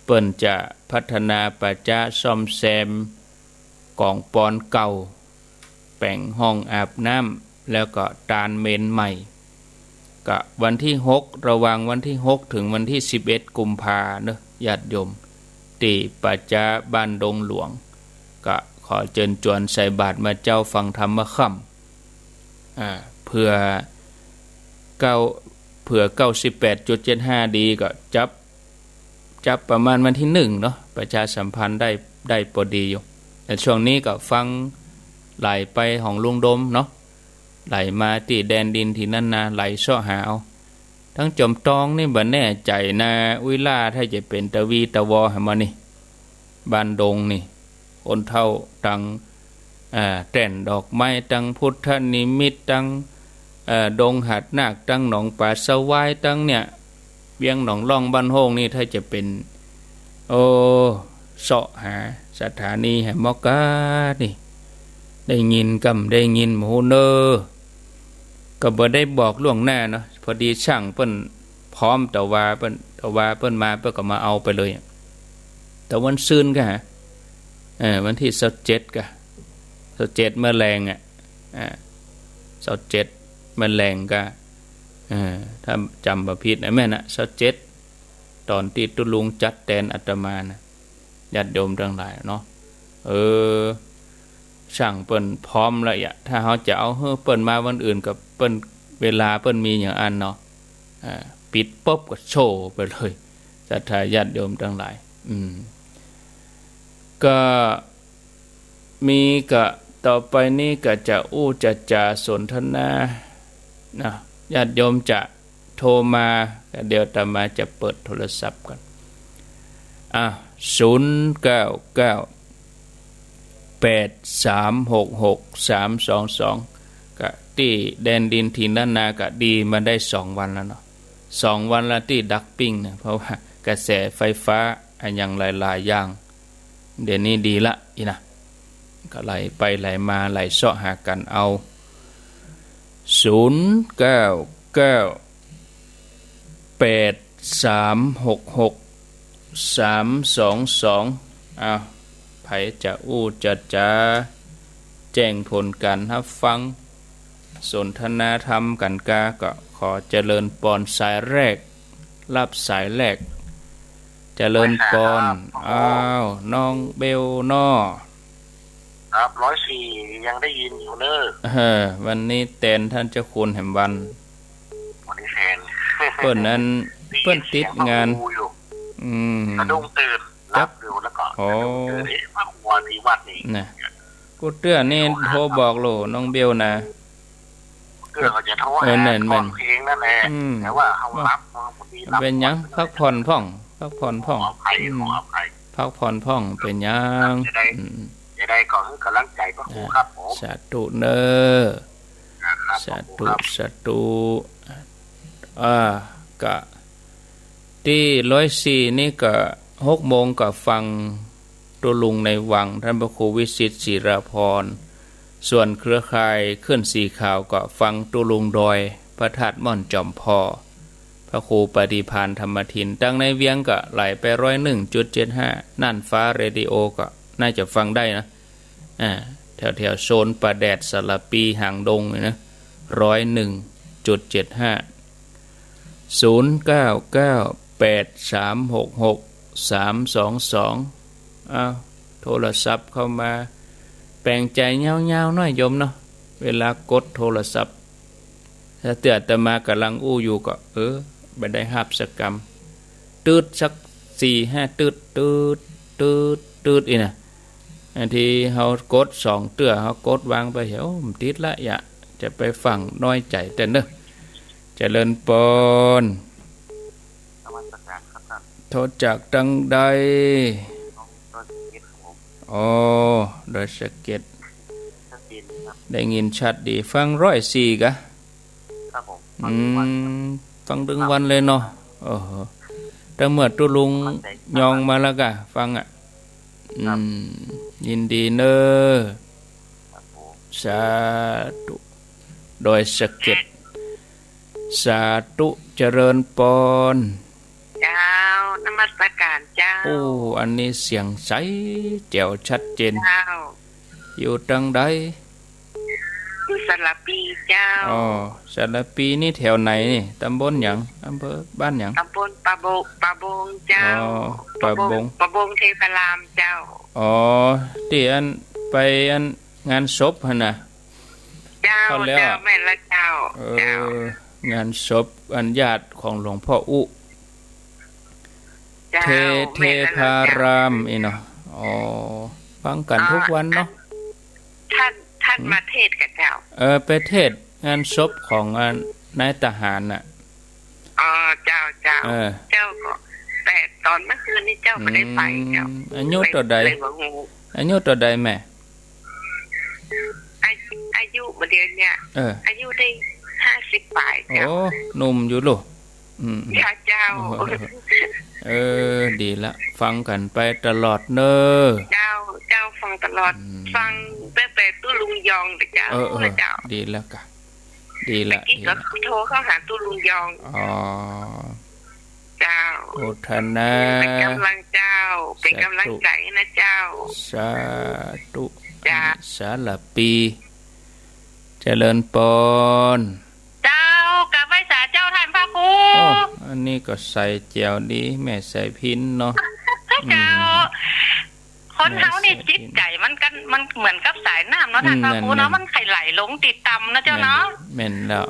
เปิ้นจะพัฒนาป่าจ๊า ซ่อมแซมก๋องปอนเก่า แป๋งห้องอาบน้ำ แล้วก็ตานเมรุใหม่ ก็วันตี้หก ระหว่างวันตี้หกเถิงวันตี้สิบเอ็ดกุมภาเนาะ ญาติโยม ตี้ป่าจ๊าบ้านดงหลวง ก็ขอเจิญจวนใส่บาตรเมื่อเจ๊าฟังธรรมเมื่อค่ำ อ่า เผื่อเก้า เผื่อเก้าสิบแปดจุดเจ็ดห้าดีก็จับ จับประมาณวันตี้หนึ่งเนาะ ประชาสัมพันธ์ได้ ได้ปอดีอยู่ แต่ช่วงนี้ก็ฟังไหลไปของลุงดมเนาะ ไหลมาตี้แดนดินตี้นั่นนา ไหลเซาะหาเอา ตังจ๋อมตองนี่บ่แน่ใจ๋นา อุ้ยล่า ถ้าจะเป๋นตะวีตะวอหามานี่ บ้านดงนี่ คนเฒ่าตัง อ่า แต้นดอกไม้ ตังพุทธนิมิต ตัง เอ่อ ดงหาดนาค ตังหนองป๋าสวาย ตังเนี่ย เวียงหนองล่องบ้านโฮ่งนี่ ถ้าจะเป๋น โอ้ เซาะหาสถานีแหมมอกกานี่ ได้ยินกำได้ยินหมู่เนอ ก็บ่ได้บอกล่วงหน้าเนาะ พอดีช่างเปิ้นพร้อม ตะวาเปิ้น ตะวาเปิ้นมา เปิ้นก็มาเอาไปเลย ตะวันซืนก็หา เออ วันตี้ซาวเจ็ดก็ ซาวเจ็ดเมื่อแลงอ่ะ อ่า ซาวเจ็ดเมื่อแลงก็ เออ ถ้าจ๋ำบ่ผิดนะ แม่นนะ ซาวเจ็ด ต๋อนตี้ตุ๊ลุงจัดแตนอาตมานะ ญาติโยมตังหลายเนาะ เออ ช่างเปิ้นพร้อมแล้วอะ ถ้าเฮาจะเอาหื้อเปิ้นมาวันอื่นก็เปิ้น เวลาเปิ้นมีอย่างอั้นเนาะ อ่า ปิดปุ๊บก็โซ่ไปเลย ศรัทธาญาติโยมตังหลาย อืม ก็มีก็ ต่อไปนี้ก็จะอู้จะจ๋าสนทนานะ ญาติโยมจะโทรมา ก็เดี๋ยวอาตมาจะเปิดโทรศัพท์ก่อน อ่ะ ศูนย์เก้าเก้า แปดสามหกหก สามสองสอง ก็ตี้แดนดินถิ่นล้านนาก็ดีมาได้สองวันแล้วเนาะ สองวันแล้วตี้ดักปิ้งนะ เพราะว่ากระแสไฟฟ้าอะหยังหลายๆ อย่าง เดี๋ยวนี้ดีละอี้นะ ก็ไหลไปไหลมา ไหลเซาะหากั๋นเอา ศูนย์เก้าเก้า แปดสามหกหก สามสองสอง อ้าว ใผจะอู้จะจ๋า แจ้งผลก๋านฮับฟัง สนทนาธรรมกั๋นกา ก็ขอเจริญปอน สายแรก ฮับสายแรก เจริญปอน ครับ อ้าว น้องเบลน้อ ครับ ร้อยสี่ ยังได้ยินอยู่เนอะ เออ วันนี้แตนต้านเจ้าคุณแหมวัน วันนี้แตน เปิ้นนั้น เปิ้นติดงาน เสียงพระครูอยู่ อืม สะดุ้งตื่น หลับอยู่แล้วก็ อ๋อ สะดุ้งตื่น เอ๊ะ พระครูที่วัดนี่ นะ กู้เตื้อนี่โทรบอกโลน้องเบลนะ กู้เตื้อก็จะโทร เออ หา แม่นๆ ก่อนเพลงนั่นแหละ อืม แต่ว่าเขาหลับ บางทีหลับ เป๋นหยัง ก่อน พักผ่อนพ่อง พักผ่อนพ่อง ขออภัย อืม ขออภัย พักผ่อนพ่อง เป๋นหยัง จะได้ อืม จะได้ก่อนให้กำลังใจพระครู อ่า ครับผม สาธุเนอะ นะครับ สาธุ ขอบคุณครับ สาธุ อ่า ก็ ตี้ร้อยสี่นี่ก็ หกโมงก็ฟังตุ๊ลุงในวัง ต้านพระครูวิสิทธิ์ ศิราภรณ์ ส่วนเครือข่ายคลื่นสีขาวก็ฟังตุ๊ลุงดอย พระธาตุม่อนจอมพอ พระครูปฏิภาณธรรมทิน ตางในเวียงก็ไหลไปร้อยหนึ่งจุดเจ็ดห้า น่านฟ้าเรดิโอก็น่าจะฟังได้นะ อ่า แถวๆ โซนป่าแดด สารภี หางดงนี่นะ ร้อยหนึ่งจุดเจ็ดห้า ศูนย์เก้าเก้า แปดสามหกหก สามสองสอง อ้าว โทรศัพท์เข้ามา แป๋งใจ๋ยาวๆ หน้อยโยมเนาะ เวลากดโทรศัพท์ ถ้าเตื้ออาตมาก่ำลังอู้อยู่ก็ เออ บ่ได้ฮับสักกำ ตึ๊ดสักสี่ห้าตึ๊ด ตึ๊ด ตึ๊ด ตึ๊ด อี้นะ อันตี้เฮากดสองเตื้อ เฮากดวางไป โอ้ บ่ติดละ อย่า จะไปฟัง น้อยใจ๋แต๊เนอะ เจริญปอน นมัสการครับท่าน โทรจากตางใด ดอยสะเก็ดครับผม อ๋อ ดอยสะเก็ด ชัดเจนครับ ได้ยินชัดดี ฟังร้อยสี่กะ ครับผม อืม ฟังตึงวันครับ ฟังตึงวันเลยเนาะ โอ้โห แต่เมื่อตุ๊ลุง ฟังแต่ ยองมาแล้วกะ ฟังอะ ครับ อืม ยินดีเนอะ ครับผม สาธุ ดอยสะเก็ด สาธุ เจริญปอน เจ้า นมัสการเจ้า โอ้ อันนี้เสียงใสแจ๋วชัดเจน เจ้า อยู่ตางใด อยู่สารภีเจ้า อ๋อ สารภีนี่แถวไหนนี่ ตำบลหยัง อำเภอ บ้านหยัง ตำบลป่าบง ป่าบงเจ้า อ๋อ ป่าบง ป่าบง ป่าบงเทพารามเจ้า อ๋อ ตี้อันไปอันงานศพหั้นนะ เจ้า เข้าแล้ว เจ้า แม่นละเจ้า เออ เจ้า งานศพอันญาติของหลวงพ่ออุ เจ้า เท แม่นละเจ้า เทพารามอี้เนาะ อ๋อ ฟังกั๋นทุกวันเนาะ อ่า ท่าน ท่าน หืม มาเทศน์กับเจ้า เออ ไปเทศน์งานศพของอันนายทหารน่ะ อ๋อ เจ้า เจ้า เออ เจ้าก็ แต่ต๋อนเมื่อคืนนี้เจ้าบ่ได้ไปเจ้า อืม อายุเต้าใด เลย เลยบ่ฮู้ อายุเต้าใดแม่ อา อายุบ่าเดี๋ยวเนี่ย เออ อายุได้ห้าสิบปลายเจ้า โอ้ หนุ่มอยู่ลูก อืม เจ้า เจ้า เออ ดีละ ฟังกั๋นไปตลอดเนอะ เจ้า เจ้า ฟังตลอด อืม ฟังตั้งแต่ตุ๊ลุงยองเลยเจ้า เออ เออ เจ้า ดีแล้วกะ ดีละ ตะกี้ก็ ดีละ โทรเข้าหาตุ๊ลุงยอง อ๋อ เจ้า โมทนา เป๋นก๋ำลังเจ้า เป๋นก๋ำลังใจ๋นะเจ้า สาธุ เจ้า สารภี เจริญปอน เจ้า กราบไหว้สาเจ้าต้านพระครู โอ้ อันนี้ก็ใสแจ๋วดี แม่สายพิณเนาะ เจ้า อืม คนเฮานี่ แม่สายพิณ จิตใจ๋มันกั๋น มันเหมือนกับสายน้ำเนาะ อืม ต้านพระครูเนาะ นั่นๆ มันใค่ไหลลงตี้ต่ำเนาะเจ้าเนาะ แม่น แม่นแล้ว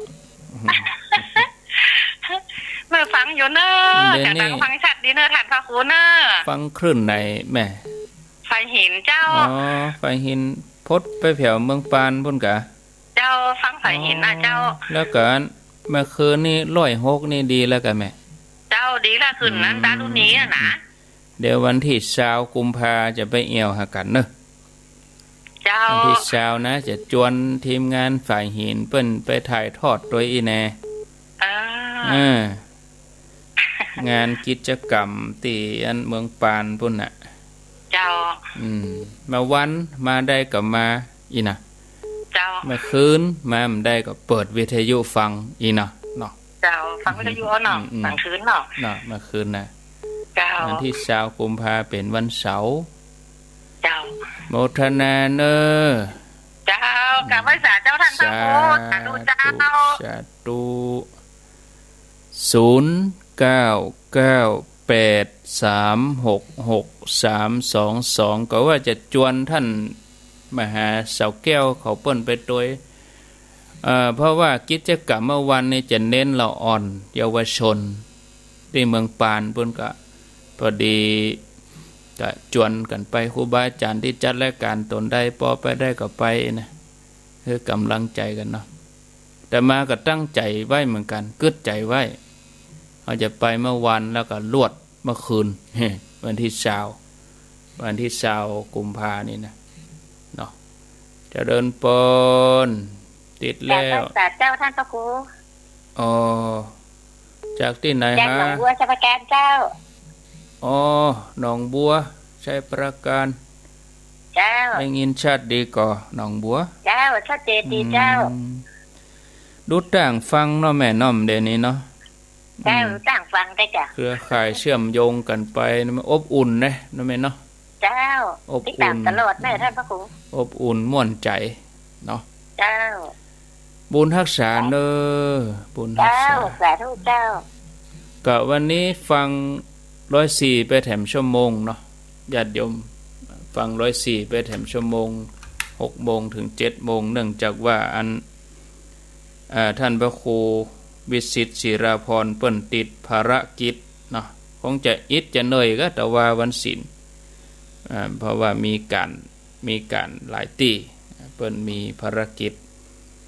เมื่อฟัง อยู่เน่อ เดี๋ยวนี้ กำลังฟังชัดดีเน่อท่านพระครูเน่อ ฟังคลื่นไหนแม่ ฝ่ายหินเจ้า อ๋อ ฝ่ายหิน พดไปแถวเมืองปานปู้นกา เจ้า ฟังฝ่ายหินนะเจ้า อ๋อ แล้วก็เมื่อคืนนี้ร้อยหกนี่ดีแล้วกาแม่ เจ้า ดีละขึ้นนั้น อืม ตาลุนีอะนะ เดี๋ยววันตี้ซาวกุมภาจะไปแอ่วหากั๋นเน่อ เจ้า วันตี้ซาวนะ จะจวนทีมงานฝ่ายหินเปิ้นไปถ่ายทอดตวยอี้แน่ เออ เออ งานกิจกรรมตี้อันเมืองปานปู้นน่ะ เจ้า อืม เมื่อวันมาได้ก็มาอี้นะ เจ้า เมื่อคืนมาบ่ได้ก็เปิดวิทยุฟังอี้นะ เนาะ เจ้า ฟังวิทยุเนาะ อืม อืม กลางคืนเนาะ เนาะ เมื่อคืนนะ เจ้า วันตี้ซาวกุมภาเป๋นวันเสาร์ เจ้า โมทนาเน่อ เจ้า กราบไหว้สาเจ้าท่านพระครู สาธุ สาธุเจ้า สาธุ ศูนย์เก้าเก้าแปดสามหกหกสามสองสอง ก็ว่าจะจวนท่านมหาเสาแก้วเขาเปิ้นไปตวย เอ่อ เพราะว่ากิจกรรมเมื่อวันนี้จะเน้นละอ่อนเยาวชน ตี้เมืองปานปู้นก็ พอดีก็จวนกั๋นไป ครูบาอาจ๋ารย์ตี้จัดรายก๋านตนใดปอไปได้ก็ไปนะ หื้อกำลังใจ๋กั๋นเนาะ อาตมาก็ตั้งใจ๋ไว้เหมือนกั๋น กึ๊ดใจ๋ไว้ เฮาจะไปเมื่อวันแล้วก็ลวดเมื่อคืน วันตี้ซาว วันตี้ซาวกุมภานี่นะ เนาะ เจริญปอน ติดแล้ว กราบไหว้สาเจ้าท่านพระครู อ๋อ จากตี้ไหนฮะ จากหนองบัวชัยปราการเจ้า อ๋อ หนองบัวชัยปราการ เจ้า ได้ยินชัดดีก่อ หนองบัว เจ้า ชัดเจนดีเจ้า อืม ดูต่างฟังเนาะแม่เนาะ เดี๋ยวนี้เนาะ เจ้า อืม ต่างฟังได้จ้ะ เครือข่ายเชื่อมโยงกั๋นไป มันอบอุ่นนะ เนาะแม่เนาะ เจ้า อบอุ่น ติดต๋ามตลอดแน่ท่านพระครู อบอุ่นม่วนใจ๋เนาะ เจ้า บุญฮักษาเน่อ บุญฮักษา เจ้า สาธุเจ้า ก็วันนี้ฟังร้อยสี่ไปแถมชั่วโมงเนาะ ญาติโยม ฟังร้อยสี่ไปแถมชั่วโมง หกโมงถึงเจ็ดโมง เนื่องจากว่าอัน เอ่อ ท่านพระครูวิสิทธิ์ศิราพรเปิ้นติดภารกิจเนาะ คงจะอิดจะเหนื่อยก็แต่ว่าวันศีล อ่า เพราะว่ามีก๋าน มีก๋านหลายตี้ เปิ้นมีภารกิจ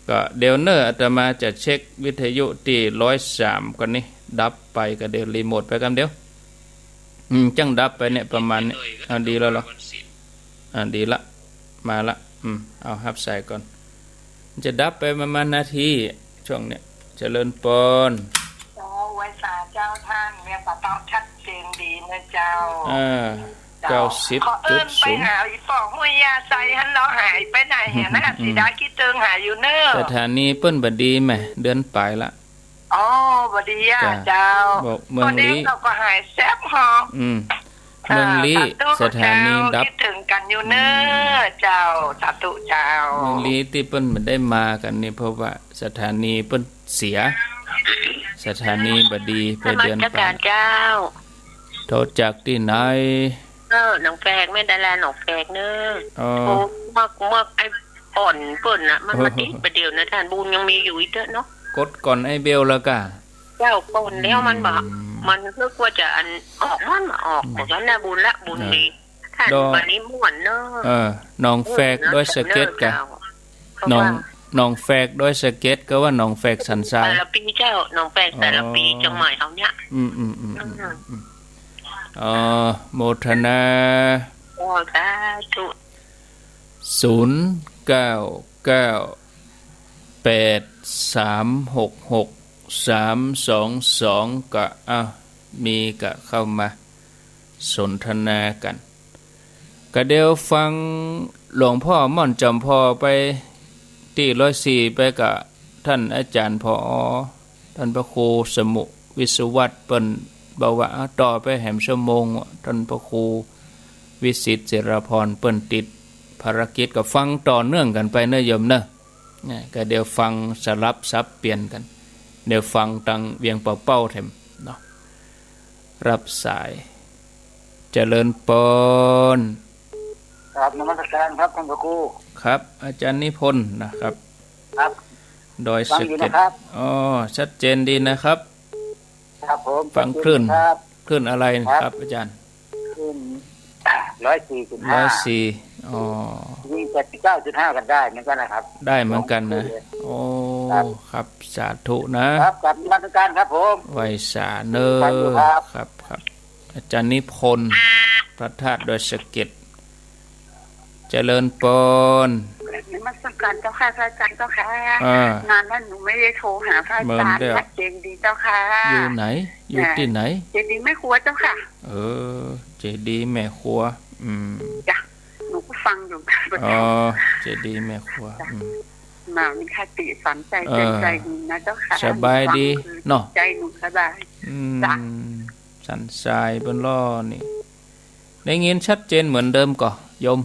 ก็เดี๋ยวเน่ออาตมาจะเช็ควิทยุตี้ร้อยสามก่อนนี่ ดับไปก็เดี๋ยวรีโมทไปกำเดียว อืม จั้งดับไปเนี่ยประมาณเนี่ย อ่า ดีแล้วเหรอ อ่า ดีละ มาละ อืม เอาฮับสายก่อน มันจะดับไปประมาณนาที ช่วงเนี้ย เจริญปอน โอ้ ไหว้สาเจ้าท่าน เรียกว่าตอบชัดเจนดีนะเจ้า อ่า เจ้า เก้าสิบจุดศูนย์ ขอเอิ้นไปหาอีป๋อห้วยยาไซหั้น ลอหายไปไหนเหียนะ อืม สีดาคิดเติงหาอยู่เน่อ สถานีเปิ้นบ่ดีแหม เดือนป๋ายละ อ๋อ บ่ดีอะ จ้ะ เจ้า บอกเมืองลี้ พอดีเขาก็หายแซบหอม อืม อ่า เมืองลี้ สาธุ สถานีดับ เจ้า คิดถึงกั๋นอยู่เน่อ อืม เจ้า สาธุเจ้า เมืองลี้ตี้เปิ้นบ่ได้มากั๋นนี่ เพราะว่าสถานีเปิ้นเสีย สถานีบ่ดี ไปเดือนป๋าย นมัสการเจ้า โทรจากตี้ไหน เออ หนองแฝก แม่ดาราหนองแฝกเน่อ อ๋อ โอ้ เมื่อ เมื่อไอ้อ่อนเปิ้นน่ะ มันมาติดประเดี๋ยวนะท่าน บุญยังมีอยู่อีกเยอะเนาะ กดก่อนไอ้เบลแล้วก่า เจ้า ก่อนแล้วมันบ่ อืม มันนึกว่าจะอันออก มันบ่ออก อืม บอกว่าน่าบุญละ บุญดี อ่า ท่าน ดอย วันนี้ม่วนเน่อ เออ หนองแฝกดอยสะเก็ดก่า เจ้า หนอง หนองแฝกดอยสะเก็ด ก็ว่าหนองแฝกสันทราย แต่ละปีเจ้า หนองแฝกแต่ละปี อ๋อ เจียงใหม่เฮาเนี่ย อืม อืม อืม อืม อืม อืม อ๋อ โมทนา โอ้ สาธุ ศูนย์เก้าเก้าแปดสามหกหกสามสองสอง ก็ อ่ะ มีก็เข้ามาสนทนากั๋น ก็เดี๋ยวฟังหลวงพ่อม่อนจำพอไปตี้ร้อยสี่ไปกับท่านอาจารย์ ผอ ท่านพระครูสมุห์ วิศวัตร เปิ้นบอกว่า อ่ะ ต่อไปแหมชั่วโมง ท่านพระครูวิสิทธิ์ศิราพรเปิ้นติดภารกิจ ก็ฟังต่อเนื่องกั๋นไปเน่อโยมเน่อ เนี่ย ก็เดี๋ยวฟังสลับสับเปลี่ยนกั๋น เดี๋ยวฟังตังเวียงป่าเป้าแถมเนาะ รับสาย เจริญปอน ครับ นมัสการครับท่านพระครู ครับ อาจารย์นิพนธ์นะครับ ครับ ดอยสะเก็ด ฟังอยู่นะครับ อ๋อ ชัดเจนดีนะครับ ครับผม ฟังคลื่น ครับ คลื่นอะไร ครับ ครับ อาจารย์ คลื่น ร้อยสี่จุดห้า ร้อยสี่ อ๋อ นี่ เจ็ดสิบเก้าจุดห้า ก็ได้เหมือนกันนะครับ ได้เหมือนกันนะ โอ้ ครับ ครับ สาธุนะ ครับ กราบนมัสการครับผม ไหว้สาเน่อ ฟังอยู่ครับ ครับ ครับ อาจารย์นิพนธ์ พระธาตุดอยสะเก็ด เจริญปอน นมัสการเจ้าค่ะ พระอาจารย์เจ้าค่ะ อ่า นานแล้วหนูไม่ได้โทรหาพระอาจารย์ เมินแล้ว วัดเจดีย์เจ้าค่ะ อยู่ไหน อยู่ นะ ตี้ไหน เจดีย์แม่ครัวเจ้าค่ะ เออ เจดีย์แม่ครัว อืม จ้ะ หนูก็ฟังอยู่ อ๋อ เจดีย์แม่ครัว จ้ะ อืม มามีคติสอนใจ เออ เตือนใจดีนะเจ้าค่ะ สบายดี หนูฟังคือ เนาะ ใจหนูสบาย อืม จ้ะ สันสายเปิ้นล่อนี่ ได้ยินชัดเจนเหมือนเดิมก่อ โยม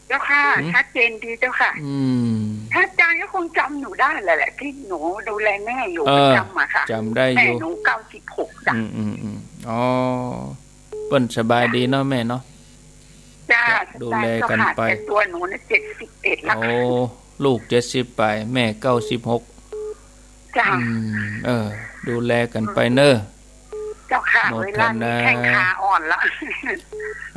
เจ้าค่ะ หืม ชัดเจนดีเจ้าค่ะ อืม พระอาจารย์ก็คงจำหนูได้แหละ แหละ ที่หนูดูแลแม่อยู่ เออ ประจำอะค่ะ จำได้อยู่ แม่หนู เก้าสิบหก จ้ะ อืม อืม อืม อ๋อ เปิ้นสบายดีเนาะแม่เนาะ จ้ะ ก็ดูแลกันไป สบายเจ้าค่ะ แต่ตัวหนูเนี่ย เจ็ดสิบเอ็ด แล้ว โอ้ ลูก เจ็ดสิบ ไป แม่ เก้าสิบหก จ้ะ อืม เออ ดูแลกันไปเน่อ เจ้าค่ะ โมทนา เวลานี้แข้งขาอ่อนละ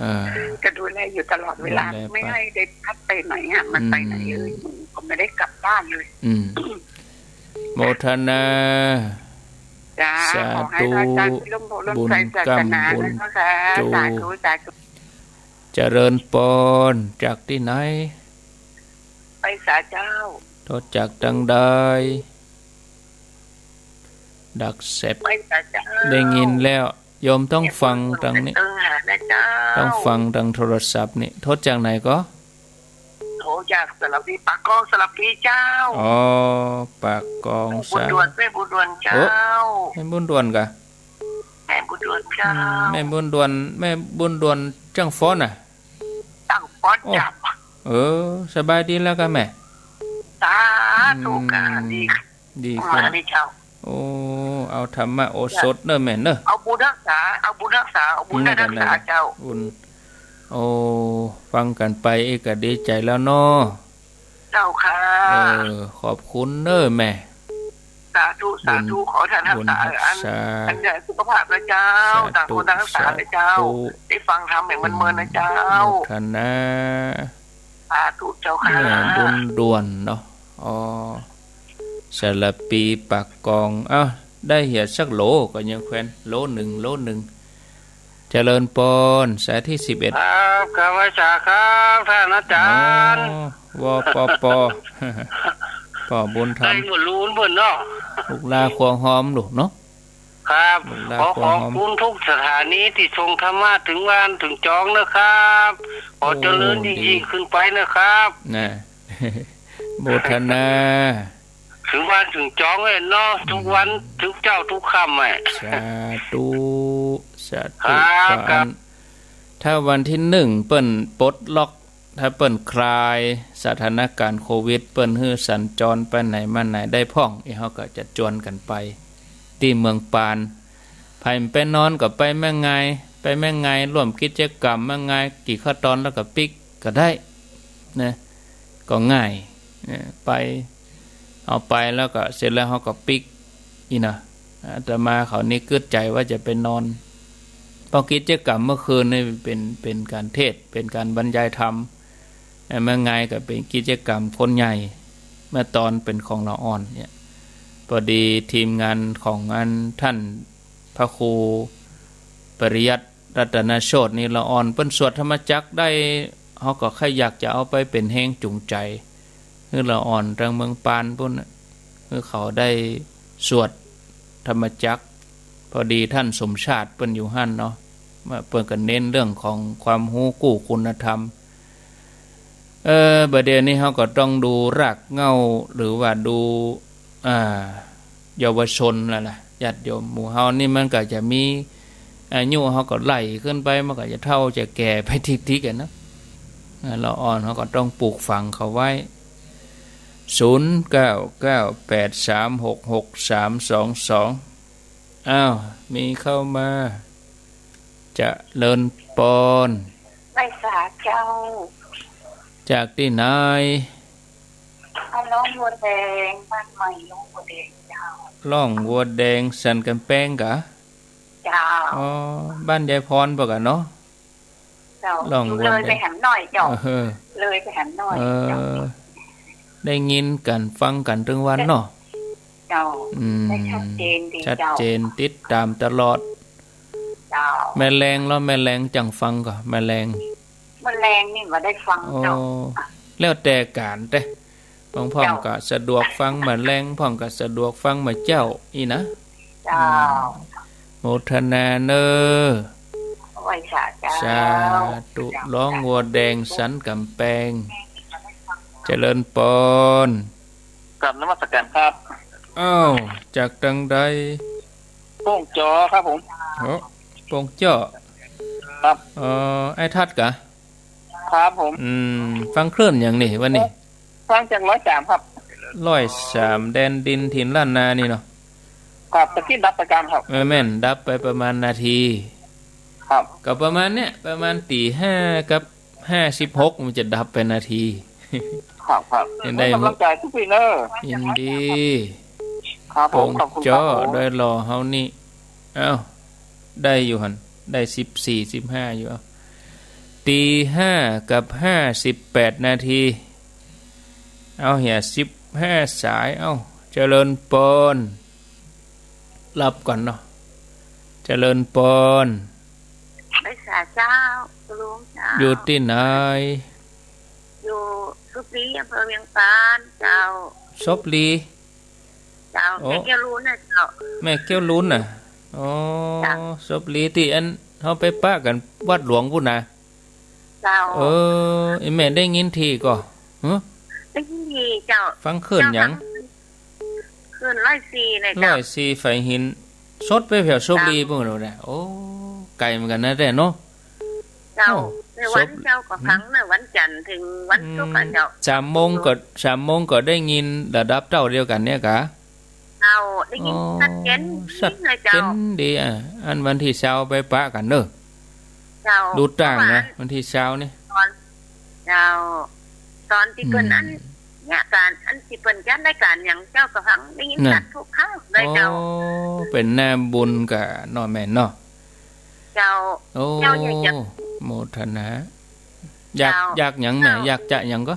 เออ ก็ดูแลอยู่ตลอดเวลา ดูแลไป ไม่ให้ได้พัดไปไหนอะ มันไปไหนเลย อืม หนูก็ไม่ได้กลับบ้านเลย อืม โมทนา จ้า สาธุ ขอให้พระอาจารย์ร่มโพธิ์ร่มไทร บุญ ศาสนา ก้ำบุญ นะคะ จู สาธุ สาธุ เจริญปอน จากตี้ไหน ไปสาเจ้า โทรจากตังใด ดักแซบ ไปสาเจ้า ได้ยินแล้ว โยมต้องฟังตังนี้ เออ นะเจ้า ต้องฟังตังโทรศัพท์นี่ โทรจากไหนก่อ โทรจากสระพี ปากคลองสระพีเจ้า อ๋อ ปากคลอง แม่บุญด่วน สา แม่บุญด่วนเจ้า โอ้ แม่บุญด่วนก่อ แม่บุญด่วนเจ้า อืม แม่บุญด่วน แม่บุญด่วนจั้งฟ้อนน่ะ จั้งฟ้อน โอ้ จับ เออ สบายดีแล้วก่อแม่ สาธุ อืม ค่ะ ดี ดีขึ้น มาดีเจ้า โอ้ เอาธรรมโอสถเน่อแม่เน่อ เอาบุญฮักษา เอาบุญฮักษา เอาบุญฮักษาเจ้า บุญ โอ้ ฟังกันไปเองก็ดีใจ๋แล้วเนาะ เจ้าค่ะ เออ ขอบคุณเน่อแม่ สาธุ สาธุ บุญ ขอท่านฮักษา บุญฮักษา อัน อันใหญ่สุขภาพนะเจ้า สาธุ ต่างคนต่างฮักษานะเจ้า สาธุ ได้ฟังธรรมอย่างมันเมินนะเจ้า โมทนา สาธุเจ้าค่ะ แม่บุญด่วนเนาะ อ๋อ สระพีปากคลอง เอ้า ได้เหียสักโหลก่อยังแควน โหลนึ่ง โหลนึ่ง เจริญปอน สายตี้สิบเอ็ด ครับ กราบไหว้สาครับ ท่านอาจารย์ อ๋อ วปป ป้อบุญธรรม ได้หมดรู้เปิ้นเนาะ ลูกหล้าครัวฮอมลูกเนาะ ครับ ลูกหล้า ขอ ครัวฮอม ขอบคุณทุกสถานีตี้ส่งธรรมะเถิงบ้านเถิงจองนะครับ ขอเจริญ โอ้ ยิ่งๆ ขึ้นไปนะครับ นะ โมทนา เถิงบ้านเถิงจองเลยเนาะ อืม ทุกวัน ทุกเจ๊าทุกค่ำอะ สาธุ สาธุ ครับ ก็อัน ครับ ถ้าวันตี้หนึ่งเปิ้นปลดล็อก ถ้าเปิ้นคลายสถานการณ์โควิด เปิ้นหื้อสัญจรไปไหนมาไหนได้พ่อง อี้เฮาก็จะจวนกันไปตี้เมืองปาน ใผไปนอนก็ไปแม่งาย ไปแม่งายร่วมกิจกรรมแม่งาย กี่ขั้นตอนแล้วก็ปิ๊กก็ได้นะ ก็ง่าย เออ ไป เอาไปแล้วก็เสร็จแล้วเฮาก็ปิ๊ก อี้นะ อาตมาเขานี่กึ๊ดใจ๋ว่าจะไปนอน เพราะกิจกรรมเมื่อคืนนี่เป๋น เป๋นก๋านเทศน์ เป๋นก๋านบรรยายธรรม แม่งายก็เป๋นกิจกรรมคนใหญ่ เมื่อตอนเป๋นของละอ่อนเนี่ย พอดีทีมงานของอันท่านพระครูปริยัติ รัตนโชตินี่ ละอ่อนเปิ้นสวดธรรมจักรได้ เฮาก็ใค่อยากจะเอาไปเป๋นแฮงจูงใจ๋ หื้อละอ่อนตางเมืองปานปู้นน่ะ หื้อเขาได้สวดธรรมจักร พอดีท่านสมชาติเปิ้นอยู่หั้นเนาะ เปิ้นก็เน้นเรื่องของความฮู้กู้คุณธรรม เออ บ่าเดี่ยวนี้เฮาก็ต้องดูรากเหง้า หรือว่าดู อ่า เยาวชนแล้วล่ะ ญาติโยมหมู่เฮานี่มันก็จะมีอายุ เฮาก็ไล่ขึ้นไป มันก็จะเฒ่าจะแก่ไปติ๊กๆ อะเนาะ อ่า ละอ่อนเฮาก็ต้องปลูกฝังเขาไว้ ศูนย์เก้าเก้าแปดสามหกหกสามสองสอง อ้าว มีเข้ามา เจริญปอน ไหว้สาเจ้า จากตี้ไหน อ่า ล่องวัวแดง บ้านใหม่ล่องวัวแดงเจ้า ล่องวัวแดง สันกำแปงกะ เจ้า อ๋อ บ้านยายพรเปิ้นก่อเนาะ เจ้า ล่อง อยู่เลยไปแหมหน้อยเจ้า เออ เลยไปแหมหน้อย เออ เจ้า ได้ยินกั๋นฟังกั๋นตึงวันเนาะ เจ้า อืม ได้ชัดเจนดี ชัดเจน เจ้า ติดต๋ามตลอด เจ้า แม่แลงเล่า แม่แลงจั่งฟังก่อ แม่แลง แม่แลงนี่บ่ได้ฟัง อ๋อ เจ้า แล้วแต่ก๋านเต๊อะ บางพ่อง เจ้า ก็สะดวกฟังแม่แลง พ่องก็สะดวกฟังแม่เจ๊าอี้นะ เจ้า อืม โมทนาเน่อ ไหว้สาเจ้า สาธุ เจ้า ร้องวัวแดงสันก๋ำแปง เจริญปอน กราบนมัสการครับ อ้าว จากตางใด โป่งจอครับผม โอ้ โป่งจอ ครับ เอ่อ อ้ายทัดกะ ครับผม อืม ฟังคลื่นหยังนี่วันนี้ ฟังจากร้อยสามครับ ร้อยสาม แดนดินถิ่นล้านนานี่เนาะ ครับ ตะกี้ดับไปกำครับ เออ แม่น ดับไปประมาณนาที ครับ ก็ประมาณเนี้ย ประมาณตีห้ากับห้าสิบหก มันจะดับไปนาที ครับ ครับ ยังได้ ผมกำลังใจทุกปีเนอะ ยินดี ครับผม โป่งจอ ขอบคุณครับผม โดยหล่อเฮานี่ เอ้า ได้อยู่หั่น ได้สิบสี่ สิบห้าอยู่ เอ้า ตีห้ากับห้าสิบแปดนาที เอาเหีย สิบห้าสาย เอ้า เจริญปอน รับก่อนเนาะ เจริญปอน ไหว้สาเจ้า ลุงเจ้า อยู่ตี้ไหน อยู่ศพลี อำเภอเวียงปาน เจ้า ศพลี เจ้า โอ้ แม่แก้วลูนน่ะเจ้า แม่แก้วลูนน่ะ อ๋อ เจ้า ศพลีตี้อันเฮาไปปะกั๋นวัดหลวงปู้นนะ เจ้า เออ ไอ้แม่ได้ยินทีก่อ ฮะ ได้ยินทีเจ้า ฟังคลื่นหยัง เจ้า ฟังคลื่นร้อยสี่เนี่ยเจ้า ร้อยสี่ไฟหิน สดไปแผวศพลีปู้นเนาะ โอ้ ไก๋เหมือนกั๋นนะแต่เนาะ เจ้า โอ้ ในวัน ศพ เจ้าก็ฟังนะ วันจันทร์เถิงวันศุกร์อะเจ้า อืม สามโมงก็ สามโมงก็ได้ยินระดับเต้าเดียวกั๋นเนี่ยกะ เจ้า ได้ยิน อ๋อ ชัดเจน ชัดเจน เลยเจ้า ดี อ่ะ อันวันตี้ซาวไปปะกั๋นเน่อ เจ้า ดูตางนะ วันตี้ซาวนี่ ตอน เจ้า ตอนตี้เปิ้น อืม อันเนี่ยก๋าน อันตี้เปิ้นจัดรายก๋านหยังเจ้าก็ฟัง ได้ยิน น่ะ ชัดทุกครั้งเลยเจ้า โอ้ เป๋นหน้าบุญกะเนาะแม่เนาะ เจ้า โอ้ เจ้าอยากจะ โมทนา อยาก เจ้า อยากหยังแม่ เจ้า อยากจะหยังก่อ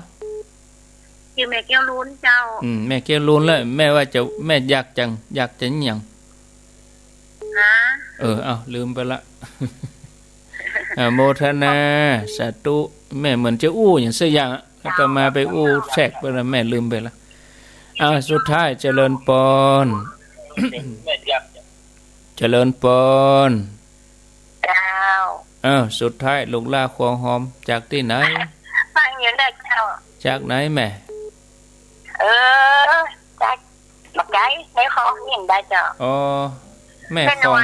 จื้อแม่แก้วลูนเจ้า อืม แม่แก้วลูนแล้ว แม่ว่าจะ แม่อยากจัง อยากจะหยัง ฮะ เออ เอ้า ลืมไปละ อ่า โมทนา สาธุ แม่เหมือนจะอู้หยังสักอย่างอะ อาตมาไปอู้แทรกไปแล้ว แม่ลืมไปละ อ่า สุดท้าย เจริญปอน เจริญปอน เจ้า เอ้า สุดท้าย ลูกหล้าครัวหอม จากตี้ไหน ฟังอยู่นะเจ้า จากไหนแม่ เออ จาก บ่ไก๋ ในคอเวียงได้เจ้า อ๋อ แม่ แม่นวล